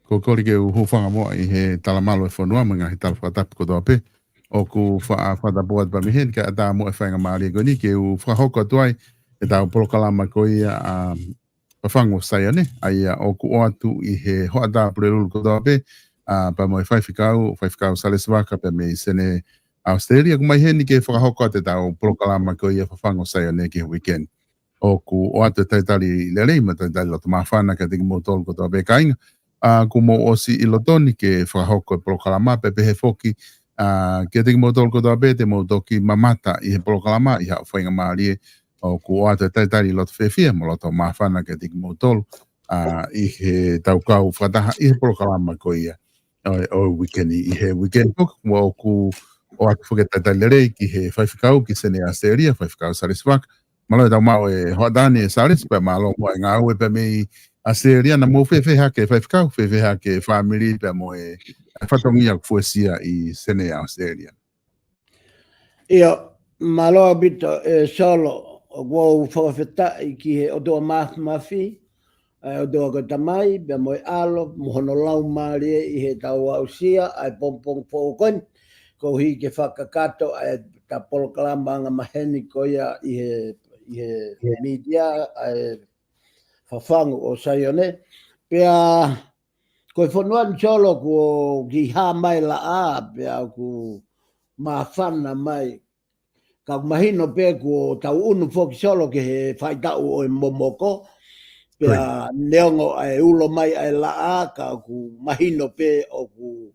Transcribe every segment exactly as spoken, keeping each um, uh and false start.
Ko e kole ke u hūfanga muʻa ʻi he talamalu ʻa e fonua mo e ngaahi tala fakatapu kotoa pē ʻoku faʻa fakatapu atu pē mei heni, kae ʻatā muʻa e faingamālie ko eni ke u fakahoko atu ai ʻetau polokalama ko ia ʻa Fafangu ʻo Saione, ʻa ia ʻoku ʻoatu ʻi he hoʻatā Pulelulu kotoa pē, ʻa, pea mo e faifekau, Faifekau Salesi Vaka pea mei Senē ʻAositelēlia, ʻoku mai heni ke fakahoko atu ʻetau polokalama ko ia Fafangu ʻo Saione ki he weekend. ʻOku ʻoatu e talitali lelei mo e talitali loto māfana kiate kimoutolu kotoa pē kāinga. ʻA, kuo mou ʻosi ʻilo tonu ke fakahoko e polokalama pea pehē foki, ʻa, kiate kimoutolu kotoa pē te mou toki mamata ʻi he polokalama ʻi haʻo faingamālie, ʻoku ʻoatu e talitali loto fiefia mo loto māfana kiate kimoutolu, ʻa, ʻi heʻetau kau fakataha ʻi he polokalama ko ia ʻo, ʻo e weekend, ʻi he weekend foki, ʻoku ʻoatu foki e talitali lelei ki he faifekau ki Senē ʻAositelēlia, Faifekau Salesi Vaka. Mālō e tau maʻu e hoʻatā ni ʻe Salesi, pea mālō muʻa e ngāue pea mei ʻAositelēlia. Naʻa mou fēfē hake faifekau, fēfē hake fāmili pea mo e fatongia ʻoku fuesia ʻi Senē ʻAositelēlia? ʻIo, mālō ʻaupito ʻe Solo, ʻoku ou fakafetaʻi ki he ʻOtua Māfimafi, ʻa e ʻOtua ko e Tamai, pea mo e ʻAlo, mo hono Laumālie ʻi heʻetau aʻusia ʻa e pongipongi foʻou ko eni, koeʻuhi ke fakakakato ʻa ʻeta polokalama angamaheni ko ia ʻi he, ʻi he mītia, ʻa e Fafangu ʻo Saione. Pea ko e fonua ni Solo kuo kiʻi hā mai laʻā, pea ʻoku māfana mai. Ka ʻoku mahino pē kuo tau ʻunu foki Solo ki he faʻahitaʻu ʻo e momoko. Pea neongo ʻa e ulo mai ʻa e laʻā, ka ʻoku mahino pē ʻoku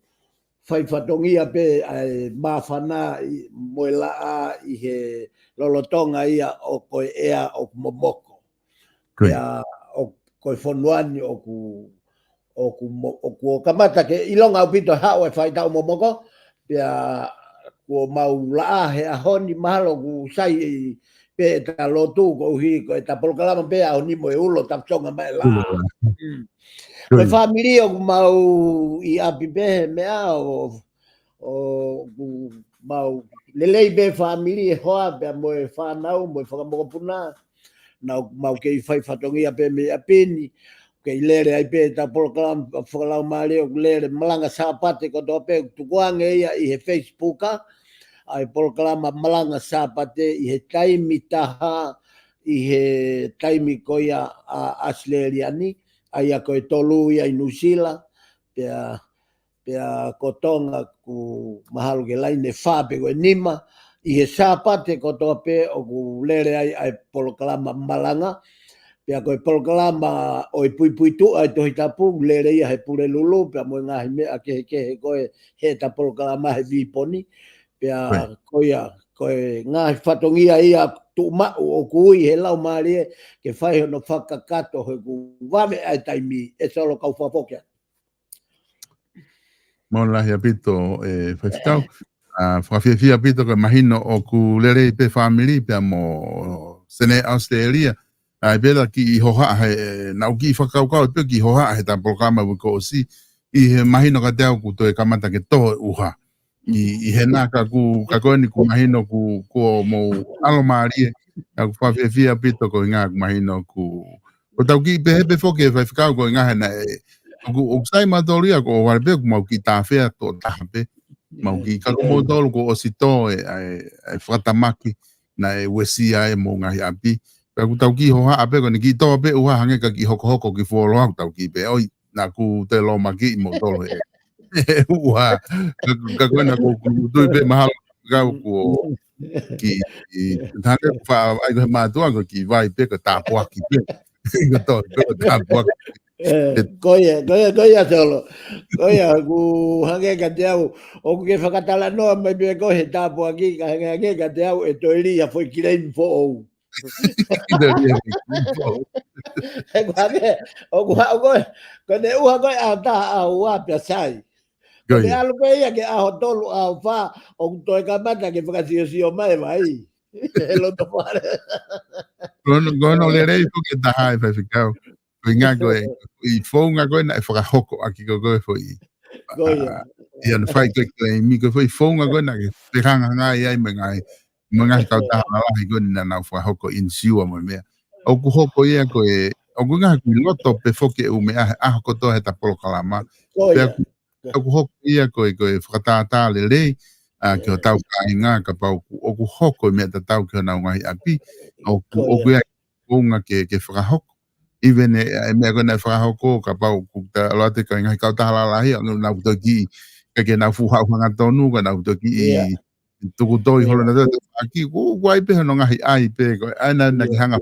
fai fatongia pē ʻa e māfana ʻi, mo e laʻā ʻi he lolotonga ia ʻo ko e ʻea ʻoku momoko. Pea ʻo, ko e fonua ni ʻoku, ʻoku mo-, ʻoku kamata ke ʻilonga ʻaupito haʻu e faʻahitaʻu momoko, pea kuo mau laʻā he ʻaho ni, mahalo ʻoku sai pē ʻeta lotu koeʻuhi ko ʻeta polokalama pē ʻaho ni mo e ulo tafatonga mai laʻā. Ko e fāmili ʻoku mau ʻi ʻapi pē he meʻa ʻo, ʻoku mau lelei pē fāmili e hoa pea mo e fānau mo e fakamokopuna. Naʻa mau kei fai fatongia pē mei ʻapi ni, kei lele ai pē ʻeta polokalama fakalaumālie ʻoku lele malanga Sāpate kotoa pē, tukuange ia ʻi he Facebook, ʻa e polokalama malanga Sāpate ʻi he taimi taha, ʻi he taimi ko ia ʻa ʻAositelēlia ni, ʻa ia ko e tolu ia ʻi Nuʻusila, pea pea ko Tonga ʻoku mahalo ke laine fā pe ko e nima, ʻi he Sāpate kotoa pē ʻoku lele ai ʻa e polokalama malanga. Pea ko e polokalama ʻo e puipuituʻa ʻi he Tohi Tapu, lele ia he Pulelulu, pea mo e ngaahi meʻa kehekehe ko ē heʻeta polokalama he vīponi. Pea ko ia, ko e ngaahi fatongia ia tuʻumaʻu ʻoku ui he Laumālie ke fai hono fakakakato he ʻoku vave ʻa e taimi ʻe Solo kau fakafoki atu. Mālō lahi ʻaupito ʻe faifekau. ʻA, fakafiefia ʻaupito ko e mahino ʻoku lelei pē fāmili pea mo Senē ʻAositelēlia. ʻA, ʻi he pē ʻa e kiʻi hohaʻa he, naʻa ku kiʻi fakakaukau pē kiʻi hohaʻa heʻeta polokalama uike kuo ʻosi. ʻI he mahino kiate au kuo toe kamata ke tō e ʻuha. ʻI, ʻi he naka ku, ka ko eni ku mahino ku, kuo mou ʻalomālie. ʻA, ku fakafiefia ʻaupito koeʻuhi ku mahino ku, ko ʻetau kiʻi pehē pē foki ʻe faifekau koeʻuhi he naʻe, ʻoku, ʻoku sai mautolu ia ko ʻoku vale pē ʻoku mau kiʻi tāfea tokotaha pē. Mau kiʻi ka ko moutolu kuo ʻosi tō e, ʻa e, ʻa e fakatamaki naʻe uesia ai homou ngaahi ʻapi. Pea ʻoku tau kiʻi hohaʻa pē ko eni kiʻi tō pē ʻuha hangē ka kiʻi hokohoko ki fuoloa ʻoku tau kiʻi pehē ʻoi, naʻa ku toe lōmakiʻi moutolu he, he ʻuha. Ka, ka ko ena ʻoku, ʻoku tui pē mahalo kau kuo kiʻi, kiʻi, tane ku faʻa ai ko he mātuʻa ko e kiʻi vai pē ko e tāpuaki pē. Ko e tō pē ko e tāpuaki. Ko ia, ko ia, ko ia Solo. Ko ia, ʻoku hangē kiate au, ʻoku ke fakatalanoa mai pē ko e tāpuaki, ka hangē, hangē kiate au ʻe toe lī ha foʻi kileimi foʻou. He ko hangē, ʻoku haʻu ko e, ko ʻene ʻuha ko e ʻaho taha ʻaho ua pea sai. Ko ia. Ko e ʻalu pē ia ki he ʻaho tolu ʻaho fā, ʻoku toe kamata ke fakasiosio mai e vai. He loto fale. Ko hono, ko hono lelei foki ʻe taha ʻe faifekau. Koeʻuhi ko e, ko e founga ko ē naʻe fakahoko ʻaki ko ē ko e foʻi. Ko ia. ʻA, ia naʻe fai ko ē kileimi ko e foʻi founga ko ē naʻe fehangahangai ai mo e ngaahi, mo e ngaahi kautaha lalahi ko ē naʻa nau fakahoko insiua mo e meʻa. ʻOku hoko ia ko e, ʻoku ʻi ai ʻeku ʻi loto pē foki ʻeku meʻa he ʻaho kotoa heʻeta polokalama. Pea ʻoku, ʻoku hoko ia ko e, ko e fakatātā lelei, ʻa, ki hotau kāinga, kapau ʻoku, ʻoku hoko e meʻa tatau ki honau ngaahi ʻapi, ʻoku, ʻoku ʻi ai e kuonga ke, ke fakahoko. Even e, e meʻa ko ē naʻe fakahoko, kapau ʻoku ta ʻalu atu ki he ngaahi kautaha lalahi, ʻoku nau toki, ke, ke nau fuʻu haʻu hangatonu, ka nau toki tuku toi holo na tata ʻaki, ʻoku, ʻoku ʻi ai pē hono ngaahi ʻai pē, ko e ʻai na, na ke hanga.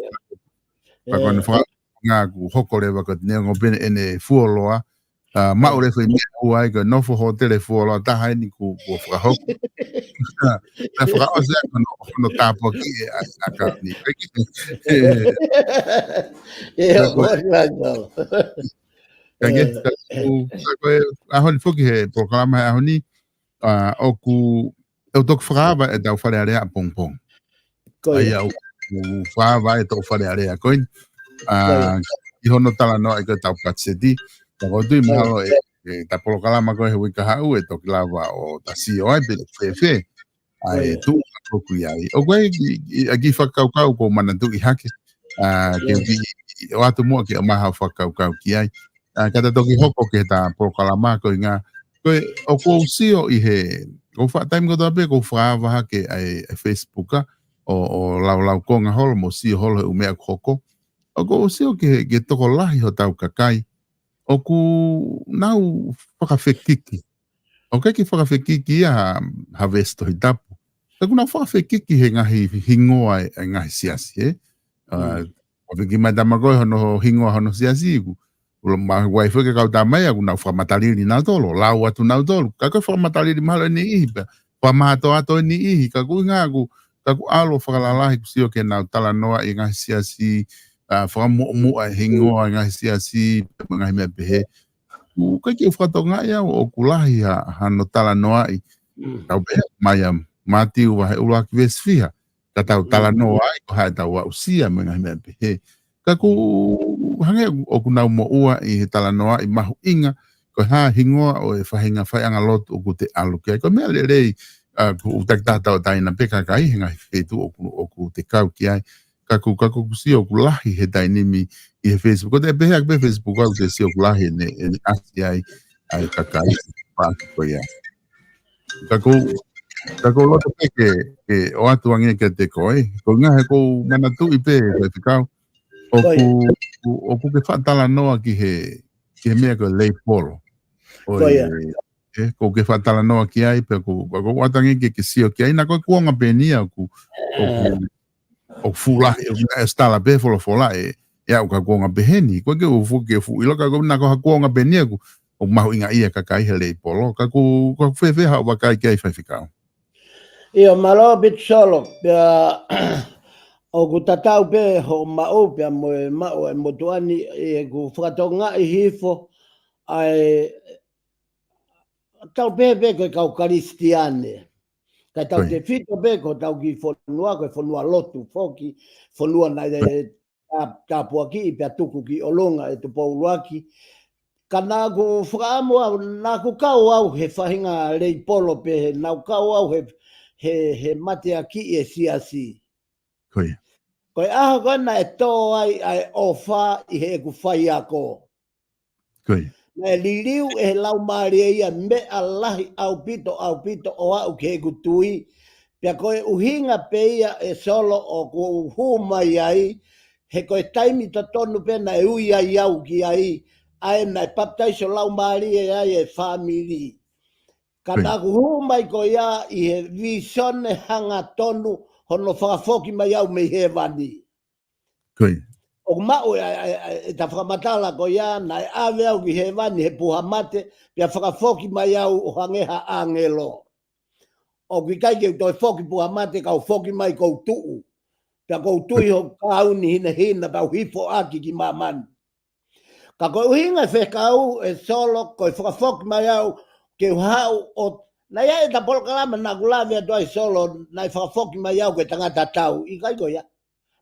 Pea ko hono fakaʻaonga ʻoku hoko leva ko e neongo pē ʻene fuoloa, ʻa, maʻu leva e meʻa ʻoku ʻi ai ko e nofo hōtele fuoloa taha eni kuo, kuo fakahoko. Pea fakaʻosi ʻa hono, hono tāpuakiʻi e ʻa, ʻa ka ni. Ka ko e, ka ko e, ʻaho ni foki he polokalama he ʻaho ni, ʻa, ʻoku, ʻe toki fakaava ʻetau Fale Alea ʻapongipongi. ʻA ia ʻoku fakaava ʻetau Fale Alea ko eni. ʻA, ʻi hono talanoaʻi ko ē ʻetau patiseti. Ka ʻoku ou tui mahalo ʻe, ʻeta polokalama ko ē he uike kahaʻu ʻe toki lava ʻo ta sio ai pe ʻe fēfē ʻa e tuʻunga ko ē ʻoku ʻi ai. ʻOku ʻi ai ki, ki, ʻa e kiʻi fakakaukau ʻoku ou manatuʻi hake. ʻA, ke u kiʻi ʻoatu muʻa ke ʻomai haʻo fakakaukau ki ai. ʻA, ka ta toki hoko ki heʻeta polokalama ko ē ngā. Ko e, ʻoku ou sio ʻi he, ʻoku ou faʻa taimi kotoa pē, ʻoku ou fakaava hake ʻa e, ʻa e Facebook ʻa, ʻo, ʻo laulau konga holo, mo sio holo he ʻū meʻa ʻoku hoko. ʻOku ou sio ki he, ki he tokolahi hotau kakai. ʻOku nau fakafekiki. ʻOku ʻikai ke fakafekiki ia ha, ha veesi Tohi Tapu. Ka ʻoku nau fakafekiki he ngaahi hingoa e, e ngaahi siasi, ē? ʻA, ʻoku fekiki mai tama ko ē hono hingoa hono siasi ʻoku. Ulo ma wai fo ke kau tama ia ʻoku nau fakamatalili nautolu, lau atu nautolu. Ka ko e fakamatalili mahalo ʻe niʻihi pē. Fakamātoato ʻe niʻihi. Ka ʻoku ʻi ai ngā ʻoku, ka ʻoku ʻalu ʻo fakalalahi ʻoku sio ke nau talanoaʻi e ngaahi siasi, ʻa, fakamuʻomuʻa e hingoa e ngaahi siasi, mo e ngaahi meʻa pehē. ʻOku ʻikai ke u fakatokangaʻi au ʻoku lahi ha, hano talanoaʻi. Tau pehē mai ʻa Mātiu vahe ʻuluaki veesi fiha. Ka tau talanoaʻi, ko e hā ʻetau aʻusia mo e ngaahi meʻa pehē. Ka ʻoku hangē ʻoku nau moʻua ʻi he talanoaʻi mahuʻinga, ko e hā e hingoa ʻo e faʻahinga faiʻanga lotu ʻoku te ʻalu ki ai. Ko e meʻa lelei, ʻa, ʻoku takitaha tauʻatāina pē kakai he ngaahi feituʻu ʻoku, ʻoku te kau ki ai. Ka ʻoku, ka ʻoku sio ʻoku lahi he taimi ni ʻi he Facebook. Ko e pehē ʻaki pē Facebook ʻoku te sio ʻoku lahi ʻene, ʻene ʻasi ai, ʻa e kakai, paaki ko ia. Ka ʻoku, ka ʻoku ou loto pē ke, ke ʻoatu ange kiate koe. Ko e ngaahi ʻoku ou manatuʻi pē, Faifekau. ʻOku, ʻoku ke faʻa talanoa ki he, ki he meʻa ko e leipolo. ʻOku ʻi ai, ʻoku ke faʻa talanoa ki ai, pea ʻoku, ʻoku ou ʻoatu ange ke, ke sio ki ai, naʻa ko e kuonga pē eni ia ʻoku, ʻoku, ʻoku fuʻu lahi, ʻoku nau ʻosi tala pē folofola ē, ʻe aʻu ki he kuonga pehē ni, ʻoku ʻikai ke u fuʻu, ke fuʻu ʻilo ka ʻoku naʻa ko ha kuonga pē eni ia ʻoku, ʻoku mahuʻingaʻia e kakai he leipolo, ka ʻoku, ka ʻoku fēfē haʻo vakai ki ai Faifekau. ʻIo, mālō ʻaupito Solo, pea ʻoku tatau pē hoʻo maʻu, pea mo e maʻu e motuʻa ni, ʻi heʻeku fakatokangaʻi hifo, ʻa e tau pehē pē ko e kau Kalisitiane. Ka tau tefito pē ko hotau kiʻi fonua, ko e fonua lotu foki, fonua naʻe tā-, tāpuakiʻi pea tuku ki ʻolunga ʻe Tupou ʻUluaki. Ka naʻa ku fakaʻamu au, naʻa ku kau au he faʻahinga leipolo pē, he naʻa ku kau au he, he, he mateakiʻi e siasi. Ko e ʻaho ko ē naʻe tō ai ʻa e ʻofa ʻi heʻeku faiako. Naʻe liliu ʻe he Laumālie ia meʻa lahi ʻaupito, ʻaupito ʻo aʻu ki heʻeku tui. Pea ko e ʻuhinga pē ia ʻe Solo ʻoku ou hū mai ai, he ko e taimi totonu pē naʻe ui ai au ki ai, ʻa ē naʻe papitaiso Laumālie ai e fāmili. Ka naʻa ku hū mai ko ia ʻi he vīsone hangatonu hono fakafoki mai au mei hēvani. ʻOku maʻu e, e, e, e ta fakamatala ko ia, naʻe ʻave au ki hēvani he puha mate, pea fakafoki mai au ʻo hangē ha ʻāngelo. ʻOku ʻikai ke u toe foki puha mate, ka u foki mai ʻoku ou tuʻu. Pea ʻoku ou tui hoku kauni hinehina, pea u hifo ʻaki ki māmani. Ka ko e ʻuhinga e fekau ʻe Solo, ko e fakafoki mai au ke u haʻu ʻo, naʻe ʻi ai ʻeta polokalama naʻa ku lave atu ai Solo, naʻe fakafoki mai au ko e tangata tau, ʻikai ko ia.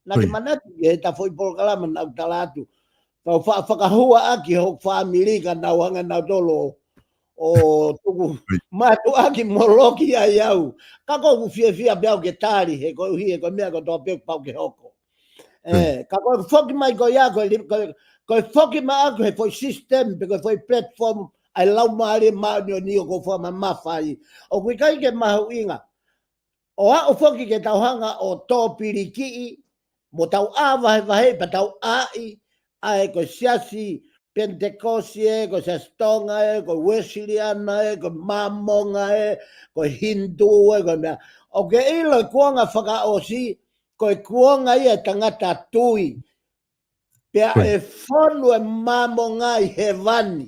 Naʻa ke manatu ki heʻeta foʻi polokalama naʻa ku tala atu. Kau fa-, fakahua ʻaki hoku fāmili ka nau hanga nautolu ʻo tuku mātuʻaki moloki ai au. Ka ʻoku ou fiefia pē au ke tali he koeʻuhi he ko e meʻa kotoa pē ʻoku pau ke hoko. ʻE, ka ko e foki mai ko ia, ko e li-, ko e, ko e foki mai ʻaku he foʻi system, pe ko e foʻi platform, ʻa e Laumālie Māʻoniʻoni ʻoku ou fakamamafa ai. ʻOku ʻikai ke mahuʻinga. ʻO aʻu foki ke tau hanga ʻo tōpilikiʻi, mo tau ʻā vahevahe, pea tau ʻai, ʻa e ko e siasi Penitekosi ē, ko e siasi Tonga ē, ko e Uesiliana ē, ko e Māmonga ē, ko e Hinitū ē, ko e meʻa. ʻOku ke ʻilo e kuonga fakaʻosi, ko e kuonga ia e tangata tui. Pea ʻe fonu e Māmonga ʻi hēvani.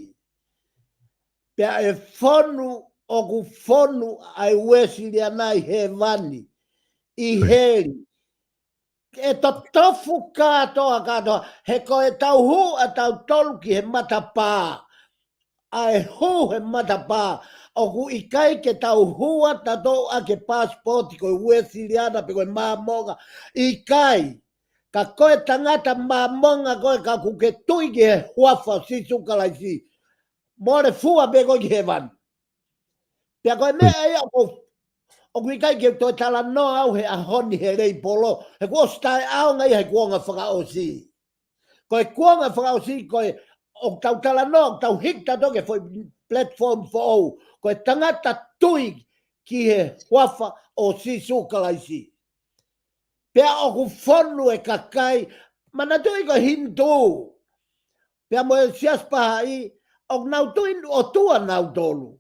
Pea ʻe fonu, ʻoku fonu ʻa e Uesiliana ʻi hēvani, ʻi heli. ʻE totofu kātoa, kātoa. He ko e tau hū ʻa tautolu ki he matapā. ʻA e hū he matapā. ʻOku ʻikai ke tau hū ʻa tautolu ʻaki e passport ko e Uesiliana pe ko e Māmonga. ʻIkai. Ka ko e tangata Māmonga koe ka ʻoku ke tui ki he huafa ʻo Sīsū Kalaisi. Mole fua pē koe ki hēvani. Pea ko e meʻa ia ʻoku, ʻoku ʻikai ke toe talanoa au he ʻaho ni he leipolo. He kuo ʻosi taʻeʻaonga ia he kuonga fakaʻosi. Ko e kuonga fakaʻosi ko e ʻoku tau talanoa, ʻoku tau hiki tautolu ki he foʻi platform foʻou. Ko e tangata tui ki he huafa ʻo Sīsū Kalaisi. Pea ʻoku fonu e kakai, manatuʻi ko e Hinitū. Pea mo e siasi Pahaʻi, ʻoku nau tui ʻOtua nautolu.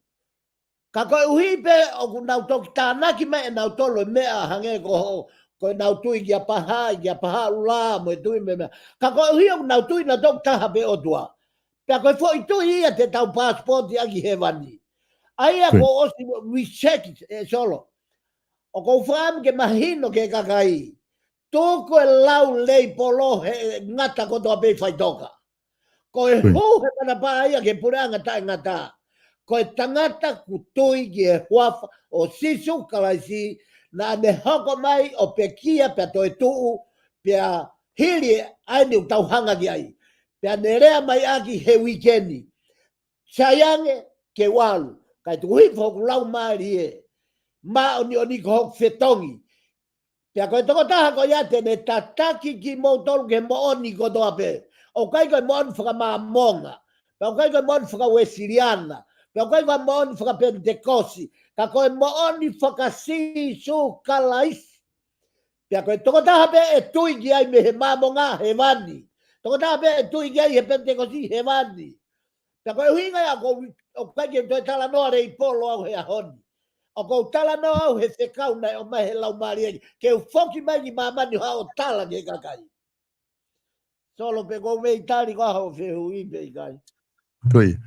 Ka koeʻuhi pē ʻoku nau toki tānaki mai ʻe nautolu e meʻa hangē ko ho, ko e nau tui kia Pahaʻi, kia Pahaʻi ʻUla, mo e tui mo e meʻa. Ka koeʻuhi ʻoku nau tui nautolu taha pē ʻOtua. Pea ko e foʻi tui ia te tau passport ʻaki hēvani. ʻA ia ko ʻosi reject ʻe Solo. ʻOku ou fakaʻamu ke mahino ki he kakai. Tuku e lau leipolo he ngata kotoa pē ʻi faʻitoka. Ko e hū he matapā ia ki he puleʻanga taʻengata. Ko e tangata ʻoku tui ki he huafa ʻo Sīsū Kalaisi naʻa ne hoko mai ʻo pekia pea toetuʻu pea hili ʻa eni ʻoku tau hanga ki ai. Pea ne lea mai ʻaki he uike ni. Sai ange ke u ʻalu, kae tuku hifo hoku laumālie māʻoniʻoni ko hoku fetongi. Pea ko e tokotaha ko ia te ne tataki kimoutolu ki he moʻoni kotoa pē. ʻOku ʻikai ko e moʻoni fakaMāmonga. Pea ʻoku ʻikai ko e moʻoni fakaUesiliana. Pea ʻoku ʻikai ko e moʻoni fakaPenitekosi. Ka ko e moʻoni fakaSīsū Kalaisi. Pea ko e tokotaha pē ʻe tui ki ai mei he Māmonga hēvani. Tokotaha pē ʻe tui ki ai he Penitekosi hēvani. Pea ko e ʻuhinga ia ʻoku ou, ʻoku ʻikai ke toe talanoa leipolo au he ʻaho ni. ʻOku ou talanoa au he fekau naʻe ʻomai he Laumālie ke u foki mai ki māmani ʻo haʻu ʻo tala ki he kakai. Solo, pe ʻoku ou mei tali koā hoʻo fehuʻi pe ʻikai? Ko ia.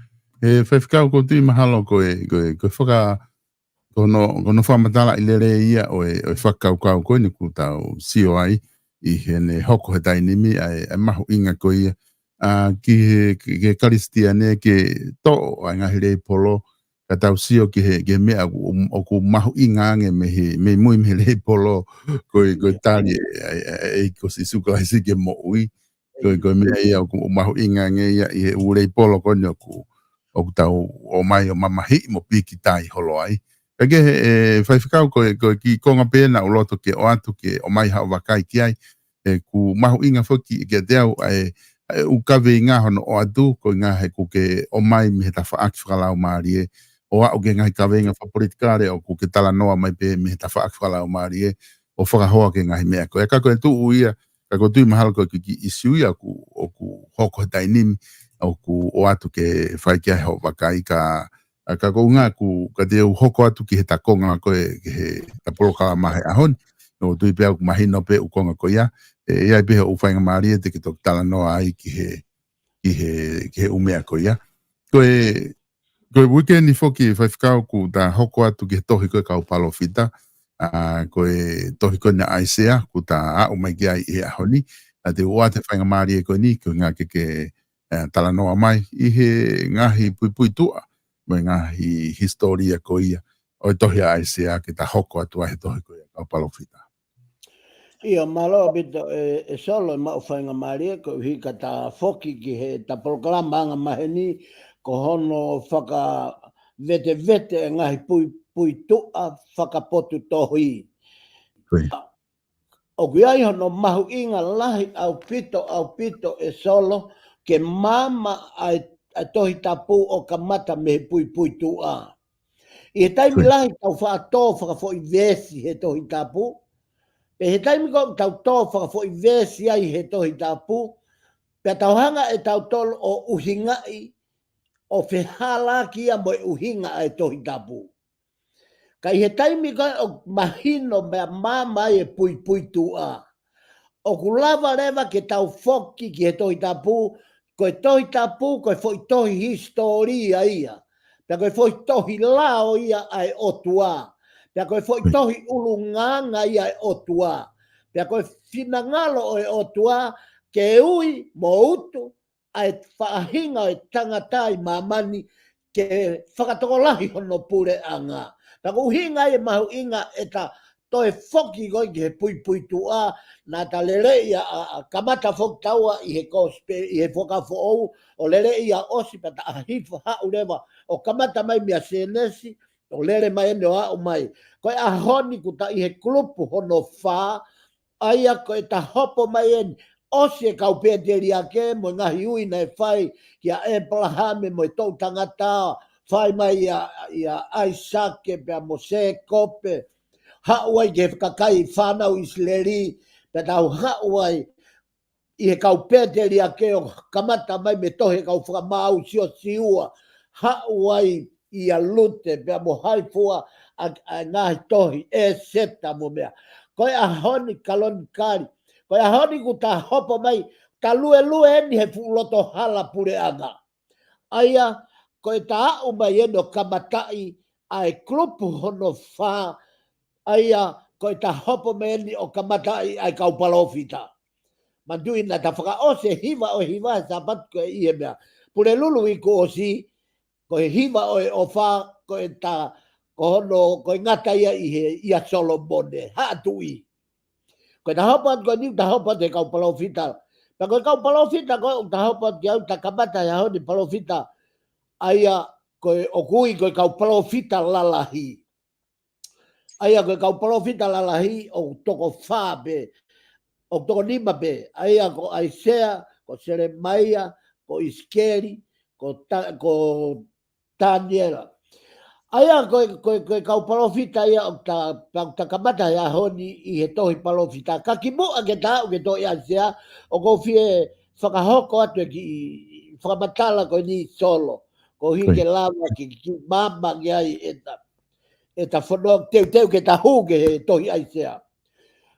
ʻE Faifekau, ʻoku ou tui mahalo ko e, ko e, ko e faka-, ko hono, ko hono fakamatalaʻi lelei ia ʻo e, ʻo e fakakaukau ko eni ʻoku tau sio ai ʻi heʻene hoko he taimi ni ʻa e, ʻa e mahuʻinga ko ia. ʻA, ki he, ki he Kalisitiane ke toʻo ʻa e ngaahi leipolo, ka tau sio ki he, ki he meʻa ʻoku, ʻoku mahuʻinga ange mei he, mei mui mei he leipolo, ko e, ko e tali ʻe, ʻe, ʻe, ʻe, ko Sīsū Kalaisi ke moʻui. Ko e, ko e meʻa ia ʻoku mahuʻinga ange ia ʻi he ʻū leipolo ko eni ʻoku, ʻoku tau ō mai ʻo mamahiʻi mo pīkitai holo ai. Ka ke he, ʻe, Faifekau, ko e, ko e kiʻi konga pē naʻa ku loto ke ʻoatu ke ʻomai haʻo vakai ki ai, ʻoku mahuʻinga foki kiate au ʻa e, ʻa e ʻū kaveinga hono ʻoatu, ko e ʻuhinga he ʻoku ke ʻomai mei he tafaʻaki fakalaumālie, ʻo aʻu ki he ngaahi kaveinga fakapolitikale ʻoku ke talanoa mai pē mei he tafaʻaki fakalaumālie, ʻo fakahoa ki he ngaahi meʻa ko ia. Ka ko e tuʻu ia, ka ʻoku ou tui mahalo ko e kiʻi ʻisiū ia ʻoku, ʻoku hoko he taimi ni, ʻoku ʻoatu ke fai ki ai hoʻo vakai ka ʻA, ka ko e ʻuhinga ʻoku, ka te u hoko atu ki he takonga ko e, ki he, ta polokalama he ʻaho ni. ʻOku ou tui pē ʻoku mahino pē ʻū konga ko ia. ʻE, ʻe ʻi ai pē hoʻo faingamālie te ke toki talanoa ai ki he, ki he, ki he ʻū meʻa ko ia. Ko e, ko e uike ni foki Faifekau ʻoku ta hoko atu ki he tohi ko e Kau Palōfita. ʻA, ko e tohi ko eni ʻa ʻAisea, ʻoku ta aʻu mai ki ai he ʻaho ni. ʻA, te u ʻoatu e faingamālie ko eni, ko e ʻuhinga ke ke, ʻe, talanoa mai ʻi he ngaahi puipuituʻa, mo e ngaahi hisitōlia ko ia ʻo e tohi ʻa ʻAisea ke ta hoko atu ai he tohi ko ia Kau Palōfita. ʻIo, mālō ʻaupito ʻe, ʻe Solo e maʻu faingamālie, koeʻuhi ka ta foki ki he ta polokalama anga maheni, ko hono fakavetevete e ngaahi puipuituʻa fakapotu tohi. Ko ia. ʻOku ʻi ai hono mahuʻinga lahi ʻaupito, ʻaupito ʻe Solo, ke maama ʻa e, ʻa e Tohi Tapu ʻo kamata mei he puipuituʻa. ʻI he taimi lahi tau faʻa tō fakafoʻi veesi he Tohi Tapu, pea he taimi ko ē tau tō fakafoʻi veesi ai he Tohi Tapu, pea tau hanga ʻe tautolu ʻo ʻuhingaʻi, ʻo fehālaaki ia mo e ʻuhinga ʻa e Tohi Tapu. Ka ʻi he taimi ko ē ʻoku mahino pea maama ai e puipuituʻa, ʻoku lava leva ke tau foki ki he Tohi Tapu, ko e Tohi Tapu, ko e foʻi tohi hisitōlia ia. Pea ko e foʻi tohi lao ia ʻa e ʻOtua. Pea ko e foʻi tohi ʻulungaanga ia ʻa e ʻOtua. Pea ko e finangalo ʻo e ʻOtua ke ui mo utu ʻa e faʻahinga ʻo e tangata ʻi māmani ke fakatokolahi hono puleʻanga. Pea ko e ʻuhinga ia e mahuʻinga ʻeta toe foki ko ē ki he puipuituʻa, naʻa ta lele ia ʻa, ʻa kamata foki taua ʻi he kosipeli, ʻi he Fuakava Foʻou, ʻo lele ia ʻosi pea ta hifo haʻu leva ʻo kamata mai meia Sēnesi, ʻo lele mai ʻeni ʻo aʻu mai. Ko e ʻaho ni kuo ta ʻi he kulupu hono fā, ʻa ia ko ʻeta hopo mai ʻeni, ʻosi e kau pēteliake mo e ngaahi ui naʻe fai kia ʻĒpalahame mo e toʻu tangata, fai mai ʻia, ʻia ʻAisake pea mo Sēkope, haʻu ai ki he kakai fānau ʻIsileli, pea tau haʻu ai ʻi he kau pēteliake ʻo kamata mai mei he tohi ʻa e kau fakamaau, Siosiua, haʻu ai ʻia Lute pea mo hai fua ʻa, ʻa e ngaahi tohi, ʻEseta mo meʻa. Ko e ʻaho ni Kalonikali, ko e ʻaho ni kuo ta hopo mai, ta luelue ʻeni he fuʻu loto hala puleʻanga. ʻA ia, ko ʻeta aʻu mai ʻeni ʻo kamataʻi ʻa e kulupu hono fā, ʻa ia, ko ʻeta hopo mai ʻeni ʻo kamataʻi ʻa e kau palōfita. Manatuʻi naʻa ta fakaʻosi e hiva ʻo e hiva he Sāpate ko ē ʻi he meʻa. Pulelulu ʻi kuo ʻosi, ko e hiva ʻo e ʻofa, ko ʻeta, ko hono, ko e ngata ia ʻi he, ʻia Solomone, Haʻa Tuʻi. Ko ʻeta hopo atu ko eni, ta hopo atu he kau palōfita. Pea ko e kau palōfita ko ē, ta hopo atu ki ai, ta kamata he ʻaho ni palōfita. ʻA ia, ko e, ʻoku ui ko e kau palōfita lalahi. ʻA ia ko e kau palōfita lalahi ʻoku toko fā pē, ʻoku toko nima pē. ʻA ia ko ʻAisea, ko Selemaia, ko ʻIsikeli, ko Ta-, ko Taniela. ʻA ia ko e, ko e, ko e kau palōfita ia ʻoku ta, ʻoku ta kamata he ʻaho ni ʻi he tohi palōfita. Ka kimuʻa ke ta aʻu ki he tohi ʻAisea, ʻoku ou fie fakahoko atu e kiʻi fakamatala ko eni Solo. Koeʻuhi ke lava ke, ke maama ange ai ʻeta, ʻeta fononga, teuteu ke ta hū ki he tohi ʻAisea.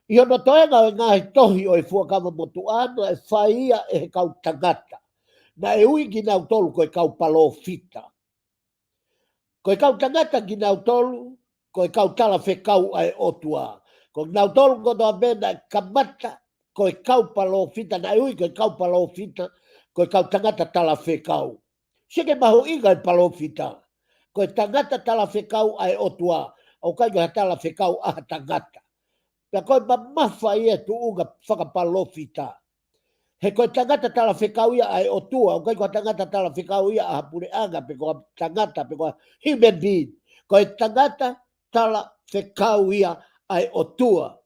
ʻI hono toenga ʻo e ngaahi tohi ʻo e Fuakava Motuʻa naʻe fai ia ʻe he kau tangata. Naʻe ui kinautolu ko e kau palōfita. Ko e kau tangata kinautolu, ko e kau talafekau ʻa e ʻOtua. Ko kinautolu kotoa pē naʻe kamata, ko e kau palōfita, naʻe ui ko e kau palōfita, ko e kau tangata talafekau. Sio ki he mahuʻinga e palōfita. Ko e tangata talafekau ʻa e ʻOtua, ʻoku ʻikai ko ha talafekau ʻa ha tangata. Pea ko e mamafa ia e tuʻunga fakapalōfita. He ko e tangata talafekau ia ʻa e ʻOtua, ʻoku ʻikai ko ha tangata talafekau ia ʻa ha puleʻanga, pe ko ha tangata, pe ko ha human being. Ko e tangata talafekau ia ʻa e ʻOtua.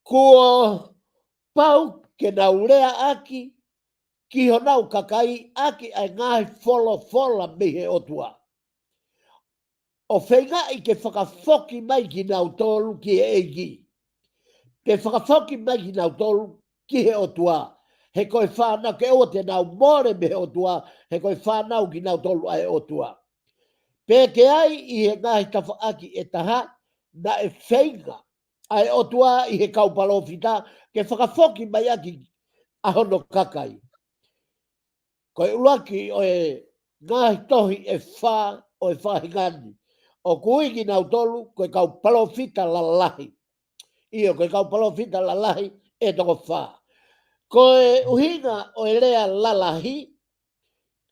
Kuo pau ke nau leaʻaki ki honau kakai ʻaki ʻa e ngaahi folofola mei he ʻOtua, ʻo feingaʻi ke fakafoki mai kinautolu ki he ʻEiki. Pe fakafoki mai kinautolu ki he ʻOtua. He ko e fānau, ke ʻoua te nau mole mei he ʻOtua, he ko e fānau kinautolu ʻa e ʻOtua. Pea ke ʻi ai e ngaahi tafaʻaki ʻe taha, naʻe feinga ʻa e ʻOtua ʻi he kau palōfita ke fakafoki mai ʻaki ʻa hono kakai. Ko e ʻuluaki ʻo e ngaahi tohi ʻe fā ʻo e faʻahinga ni, ʻoku ui kinautolu ko e kau palōfita lalahi. ʻIo, ko e kau palōfita lalahi ʻe toko fā. Ko e ʻuhinga ʻo e lea lalahi,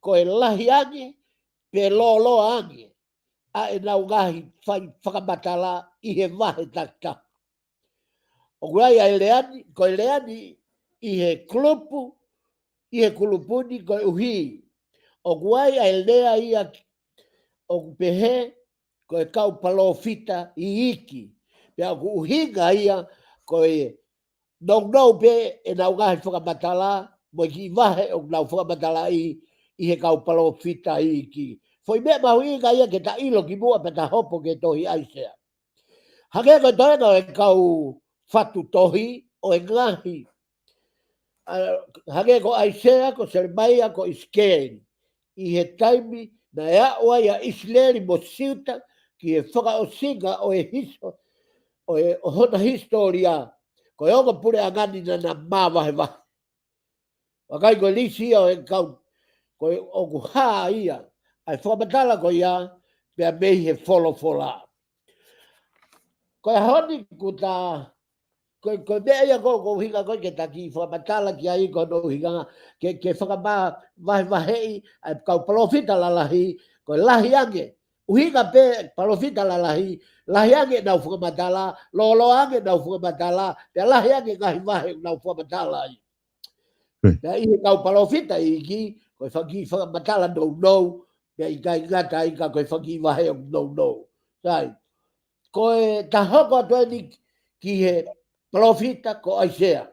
ko e lahi ange, pe lōloa ange ʻa ʻenau ngaahi fai fakamatala ʻi he vahe takitaha. ʻOku ʻi ai ʻa e lea ni, ko e lea ni ʻi he kulupu, ʻi he kulupu ni koeʻuhi ʻoku ʻi ai ʻa e lea ia ʻoku pehē ko e kau palōfita iiki. Pea ʻoku ʻuhinga ia ko e nounou pē ʻenau ngaahi fakamatala, mo e kiʻi vahe ʻoku nau fakamatalaʻi ʻi he kau palōfita iiki. Foʻi meʻa mahuʻinga ia ke ta ʻilo kimuʻa pea ta hopo ki he tohi ʻAisea. Hangē ko e toenga ʻo e kau fatu tohi ʻo e ngaahi. ʻA, hangē ko ʻAisea, ko Selemaia, ko ʻIsikeli. ʻI he taimi naʻe aʻu ai ʻa ʻIsileli mo Siuta ki he fakaʻosinga ʻo e hiso-, ʻo e, ʻo hona hisitōlia. Ko e ongo puleʻanga ni naʻa na māvahevahe. Vakai ko e lisi ia ʻo e kau, ko e ʻoku hā ia ʻa e fakamatala ko ia, pea mei he folofola. Ko e ʻaho ni kuo ta, ko e, ko e meʻa ia ko, ko e ʻuhinga ko ē ke ta kiʻi fakamatala ki ai ko hono ʻuhinga, ke, ke fakamāvahevaheʻi ʻa e kau palōfita lalahi, ko e lahi ange. ʻUhinga pē palōfita lalahi, lahi ange ʻenau fakamatala, lōloa ange ʻenau fakamatala, pea lahi ange ngaahi vahe ʻenau fakamatala ai. Pea ʻi he kau palōfita iiki, ko e fanga kiʻi fakamatala nounou, pea ʻikai ngata ai ka ko e fanga kiʻi vahe ʻoku nounou. Sai. Ko e ta hoko atu eni ki he palōfita ko ʻAisea.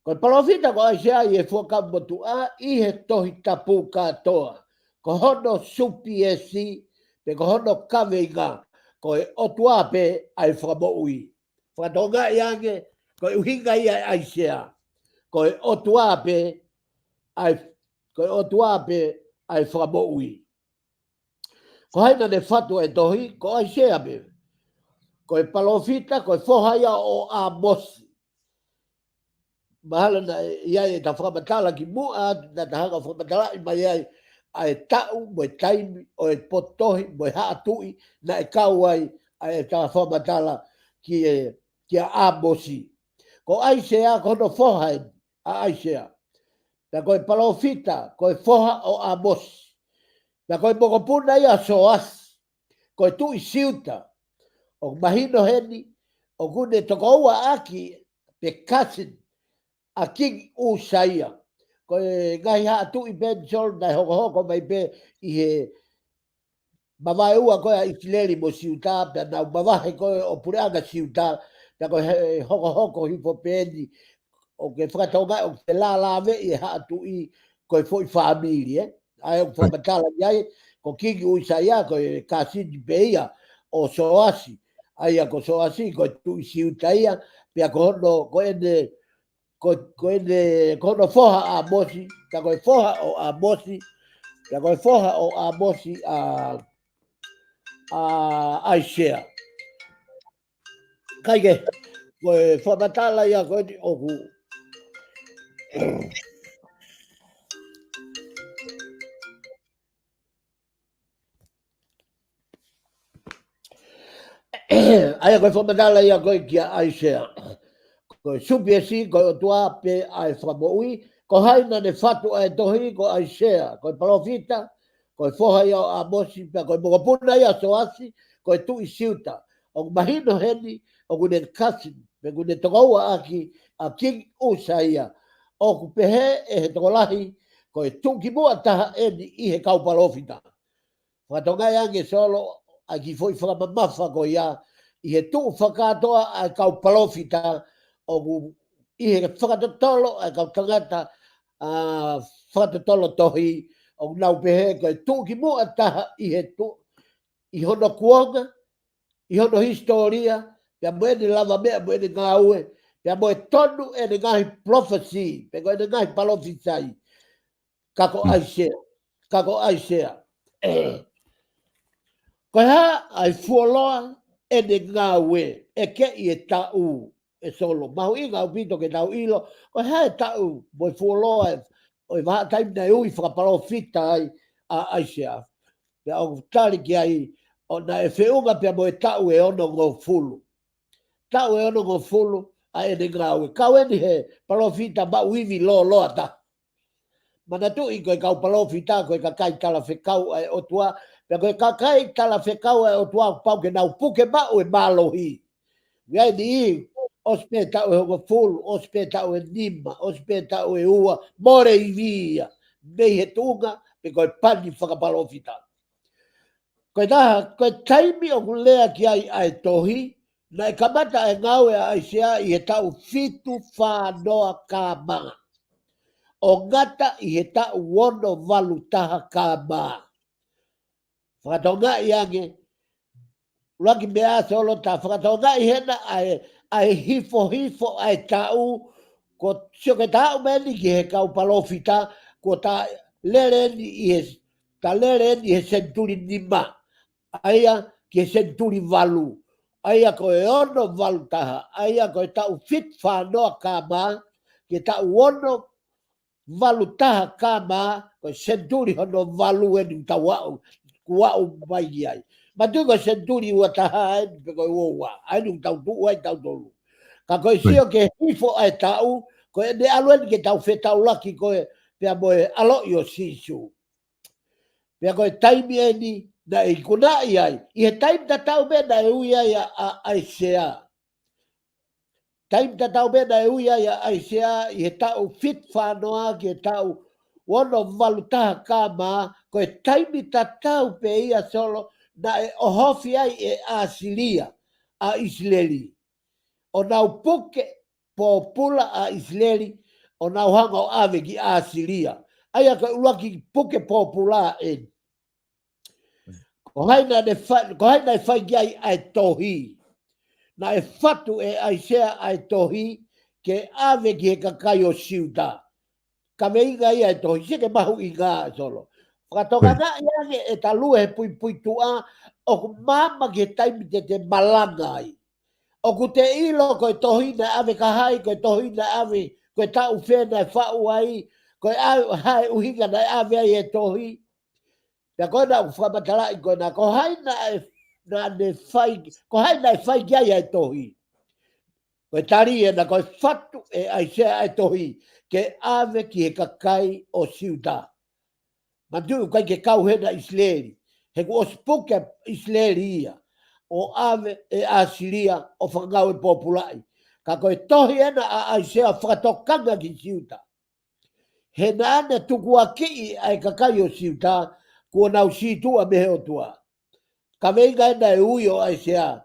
Ko e palōfita ko ʻAisea ʻi he Fuakava Motuʻa, ʻi he Tohi Tapu kātoa. Ko hono supiesi, pe ko hono kaveinga, ko e ʻOtua pē ʻa e fakamoʻui. Fakatokangaʻi ange, ko e ʻuhinga ia ʻa ʻAisea. Ko e ʻOtua pē ʻa e, ko e ʻOtua pē ʻa e fakamoʻui. Ko hai naʻa ne fatu ʻa e tohi, ko ʻAisea pē. Ko e palōfita, ko e foha ia ʻo ʻĀmosi. Mahalo naʻe ʻi ai ʻeta fakamatala kimuʻa, naʻa ta hanga fakamatalaʻi mai ai ʻa e taʻu, mo e taimi, ʻo e potohi, mo e haʻa tuʻi, naʻe kau ai ʻa ʻeta fakamatala ki he, kia ʻĀmosi. Ko ʻAisea, ko hono foha eni, ʻa ʻAisea. Pea ko e palōfita, ko e foha ʻo ʻĀmosi. Pea ko e mokopuna ia ʻo Soasi, ko e tuʻi Siuta. ʻOku mahino heni, ʻoku ne tokoua ʻaki pe cousin ʻa Kingi ʻUsaia. Ko e ngaahi haʻa tuʻi pē eni Solo naʻe hokohoko mai pē ʻi he mavaeua ko ē ʻa ʻIsileli mo Siuta, pea nau mavahe ko ē ʻo puleʻanga Siuta, pea ko e hokohoko hifo pē eni, ʻoku ke fakatokangaʻi ʻoku ke lālāveʻi e haʻa tuʻi ko e foʻi fāmili, ē? ʻA ē ʻoku fakamatala ai, ko Kingi ʻUsaia, ko e cousin pē ia ʻo Soasi. ʻA ia ko Soasi, ko e tuʻi Siuta ia, pea ko hono, ko ʻene, ko, ko ʻene, ko hono foha ʻa ʻĀmosi, ka ko e foha ʻo ʻĀmosi, ka ko e foha ʻo ʻĀmosi ʻa, ʻa ʻAisea. Kae kehe, ko e fakamatala ia ko eni ʻoku. ʻA ia ko e fakamatala ia ko ē kia ʻAisea. Ko e supiesi, ko e ʻOtua pē ʻa e fakamoʻui, ko hai naʻa ne fatu ʻa e tohi, ko ʻAisea, ko e palōfita, ko e foha ia ʻo ʻĀmosi, pea ko e mokopuna ia ʻo Soasi, ko e tuʻi Siuta. ʻOku mahino heni, ʻoku ne cousin, pe ʻoku ne tokoua ʻaki ʻa Kingi ʻUsaia. ʻOku pehē ʻe he tokolahi, ko e tuʻukimuʻa taha eni ʻi he kau palōfita. Fakatokangaʻi ange Solo, ʻa e kiʻi foʻi fakamamafa ko ia, ʻi he tuʻu fakakātoa ʻa e kau palōfita, ʻoku ʻi he fakatotolo ʻa e kau tangata, ʻa, fakatotolo tohi, ʻoku nau pehē ko e tuʻukimuʻa taha ʻi he tuʻu, ʻi hono kuonga, ʻi hono hisitōlia, pea mo ʻene lavameʻa mo ʻene ngāue, pea mo e tonu ʻene ngaahi prophecy, pe ko ʻene ngaahi palōfisai. Ka ko ʻAisea, ka ko ʻAisea. Ko e hā ʻa e fuoloa ʻene ngāue, ʻe kehe ʻi he taʻu ʻe Solo. Mahuʻinga ʻaupito ke tau ʻilo, ko e hā e taʻu mo e fuoloa ʻo e vahaʻa taimi naʻe ui fakapalōfita ai ʻa ʻAisea. Pea ʻoku tali ki ai, ʻo naʻe feʻunga pea mo e taʻu ʻe onongofulu. Taʻu ʻe onongofulu ʻa ʻene ngāue. Kau eni he palōfita maʻu ivi lōloa taha. Manatuʻi ko e kau palōfita, ko e kakai talafekau ʻa e ʻOtua, pea ko e kakai talafekau ʻa e ʻOtua, pau ke nau puke maʻu e mālohi. ʻI ai ni, ʻosi pē taʻu ʻe hongofulu, ʻosi pē taʻu ʻe nima, ʻosi pē taʻu ʻe ua, mole ivi ia, mei he tuʻunga, pe ko e pani fakapalōfita. Ko e taha, ko e taimi ʻoku lea ki ai ʻa e tohi, Naʻe kamata e ngāue ʻa ʻAisea ʻi he taʻu fitu fā noa K M. ʻO ngata ʻi he taʻu ono valu taha K M. Fakatokangaʻi ange, ʻuluaki meʻa Solo, ta fakatokangaʻi hena ʻa e, ʻa e hifohifo ʻa e taʻu, ko sio ke ta aʻu mai eni ki he kau palōfita, ko ta lele eni ʻi he, ta lele eni ʻi he senituli nima, ʻa ia ki he senituli valu, ʻa ia ko e ono valu taha, ʻa ia ko e taʻu fitu fā noa K M, ki he taʻu ono valu taha K M, ko e senituli hono valu eni ʻoku tau aʻu, kuo aʻu mai ki ai. Manatuʻi ko e senituli ua taha eni pe ko e ua ua, ʻa eni ʻoku tau tuʻu ai tautolu. Ka ko e sio ke hifo ʻa e taʻu, ko ʻene ʻalu eni ke tau fetaulaki ko ē pea mo e ʻaloʻi ʻo Sīsū. Pea ko e taimi eni naʻe ikunaʻi ai, ʻi he taimi tatau pē naʻe ui ai ʻa, ʻa, ʻAisea. Taimi tatau pē naʻe ui ai ʻa ʻAisea ʻi he taʻu fitu fā noa ki he taʻu ono valu taha K M, ko e taimi tatau pē ia Solo naʻe ʻohofi ai ʻe ʻAsilia ʻa ʻIsileli. ʻO nau puke pōpula ʻa ʻIsileli, ʻo nau hanga ʻo ʻave ki ʻAsilia. ʻA ia ko e ʻuluaki puke pōpula eni. Ko hai naʻe fa-, ko hai naʻe fai ki ai ʻa e tohi. Naʻe fatu ʻe ʻAisea ʻa e tohi ke ʻave ki he kakai ʻo Siuta. Kaveinga ia e tohi, sio ke mahuʻinga Solo. Fakatokangaʻi ange ʻeta lue he puipuituʻa, ʻoku maama ki he taimi te te malanga ai. ʻOku te ʻilo ko e tohi naʻe ʻave ki hai, ko e tohi naʻe ʻave, ko e taʻu fē naʻe faʻu ai, ko e ʻave, hā e ʻuhinga naʻe ʻave ai e tohi. Pea ko ena ʻoku fakamatalaʻi ko ena, ko hai naʻe, naʻa ne fai, ko hai naʻe fai ki ai e tohi. Ko e tali ena ko e fatu ʻe ʻAisea e tohi, ke ʻave ki he kakai ʻo Siuta. Manatuʻi ʻoku ʻikai ke kau hena ʻIsileli. He kuo ʻosi puke ʻIsileli ia. ʻO ʻave ʻe ʻAsilia ʻo fakangāue pōpulaʻi. Ka ko e tohi ena ʻa ʻAisea fakatokanga ki Siuta. He naʻa ne tukuakiʻi ʻa e kakai ʻo Siuta, kuo nau sītuʻa mei he ʻOtua. Kaveinga ena e ui ʻo ʻAisea.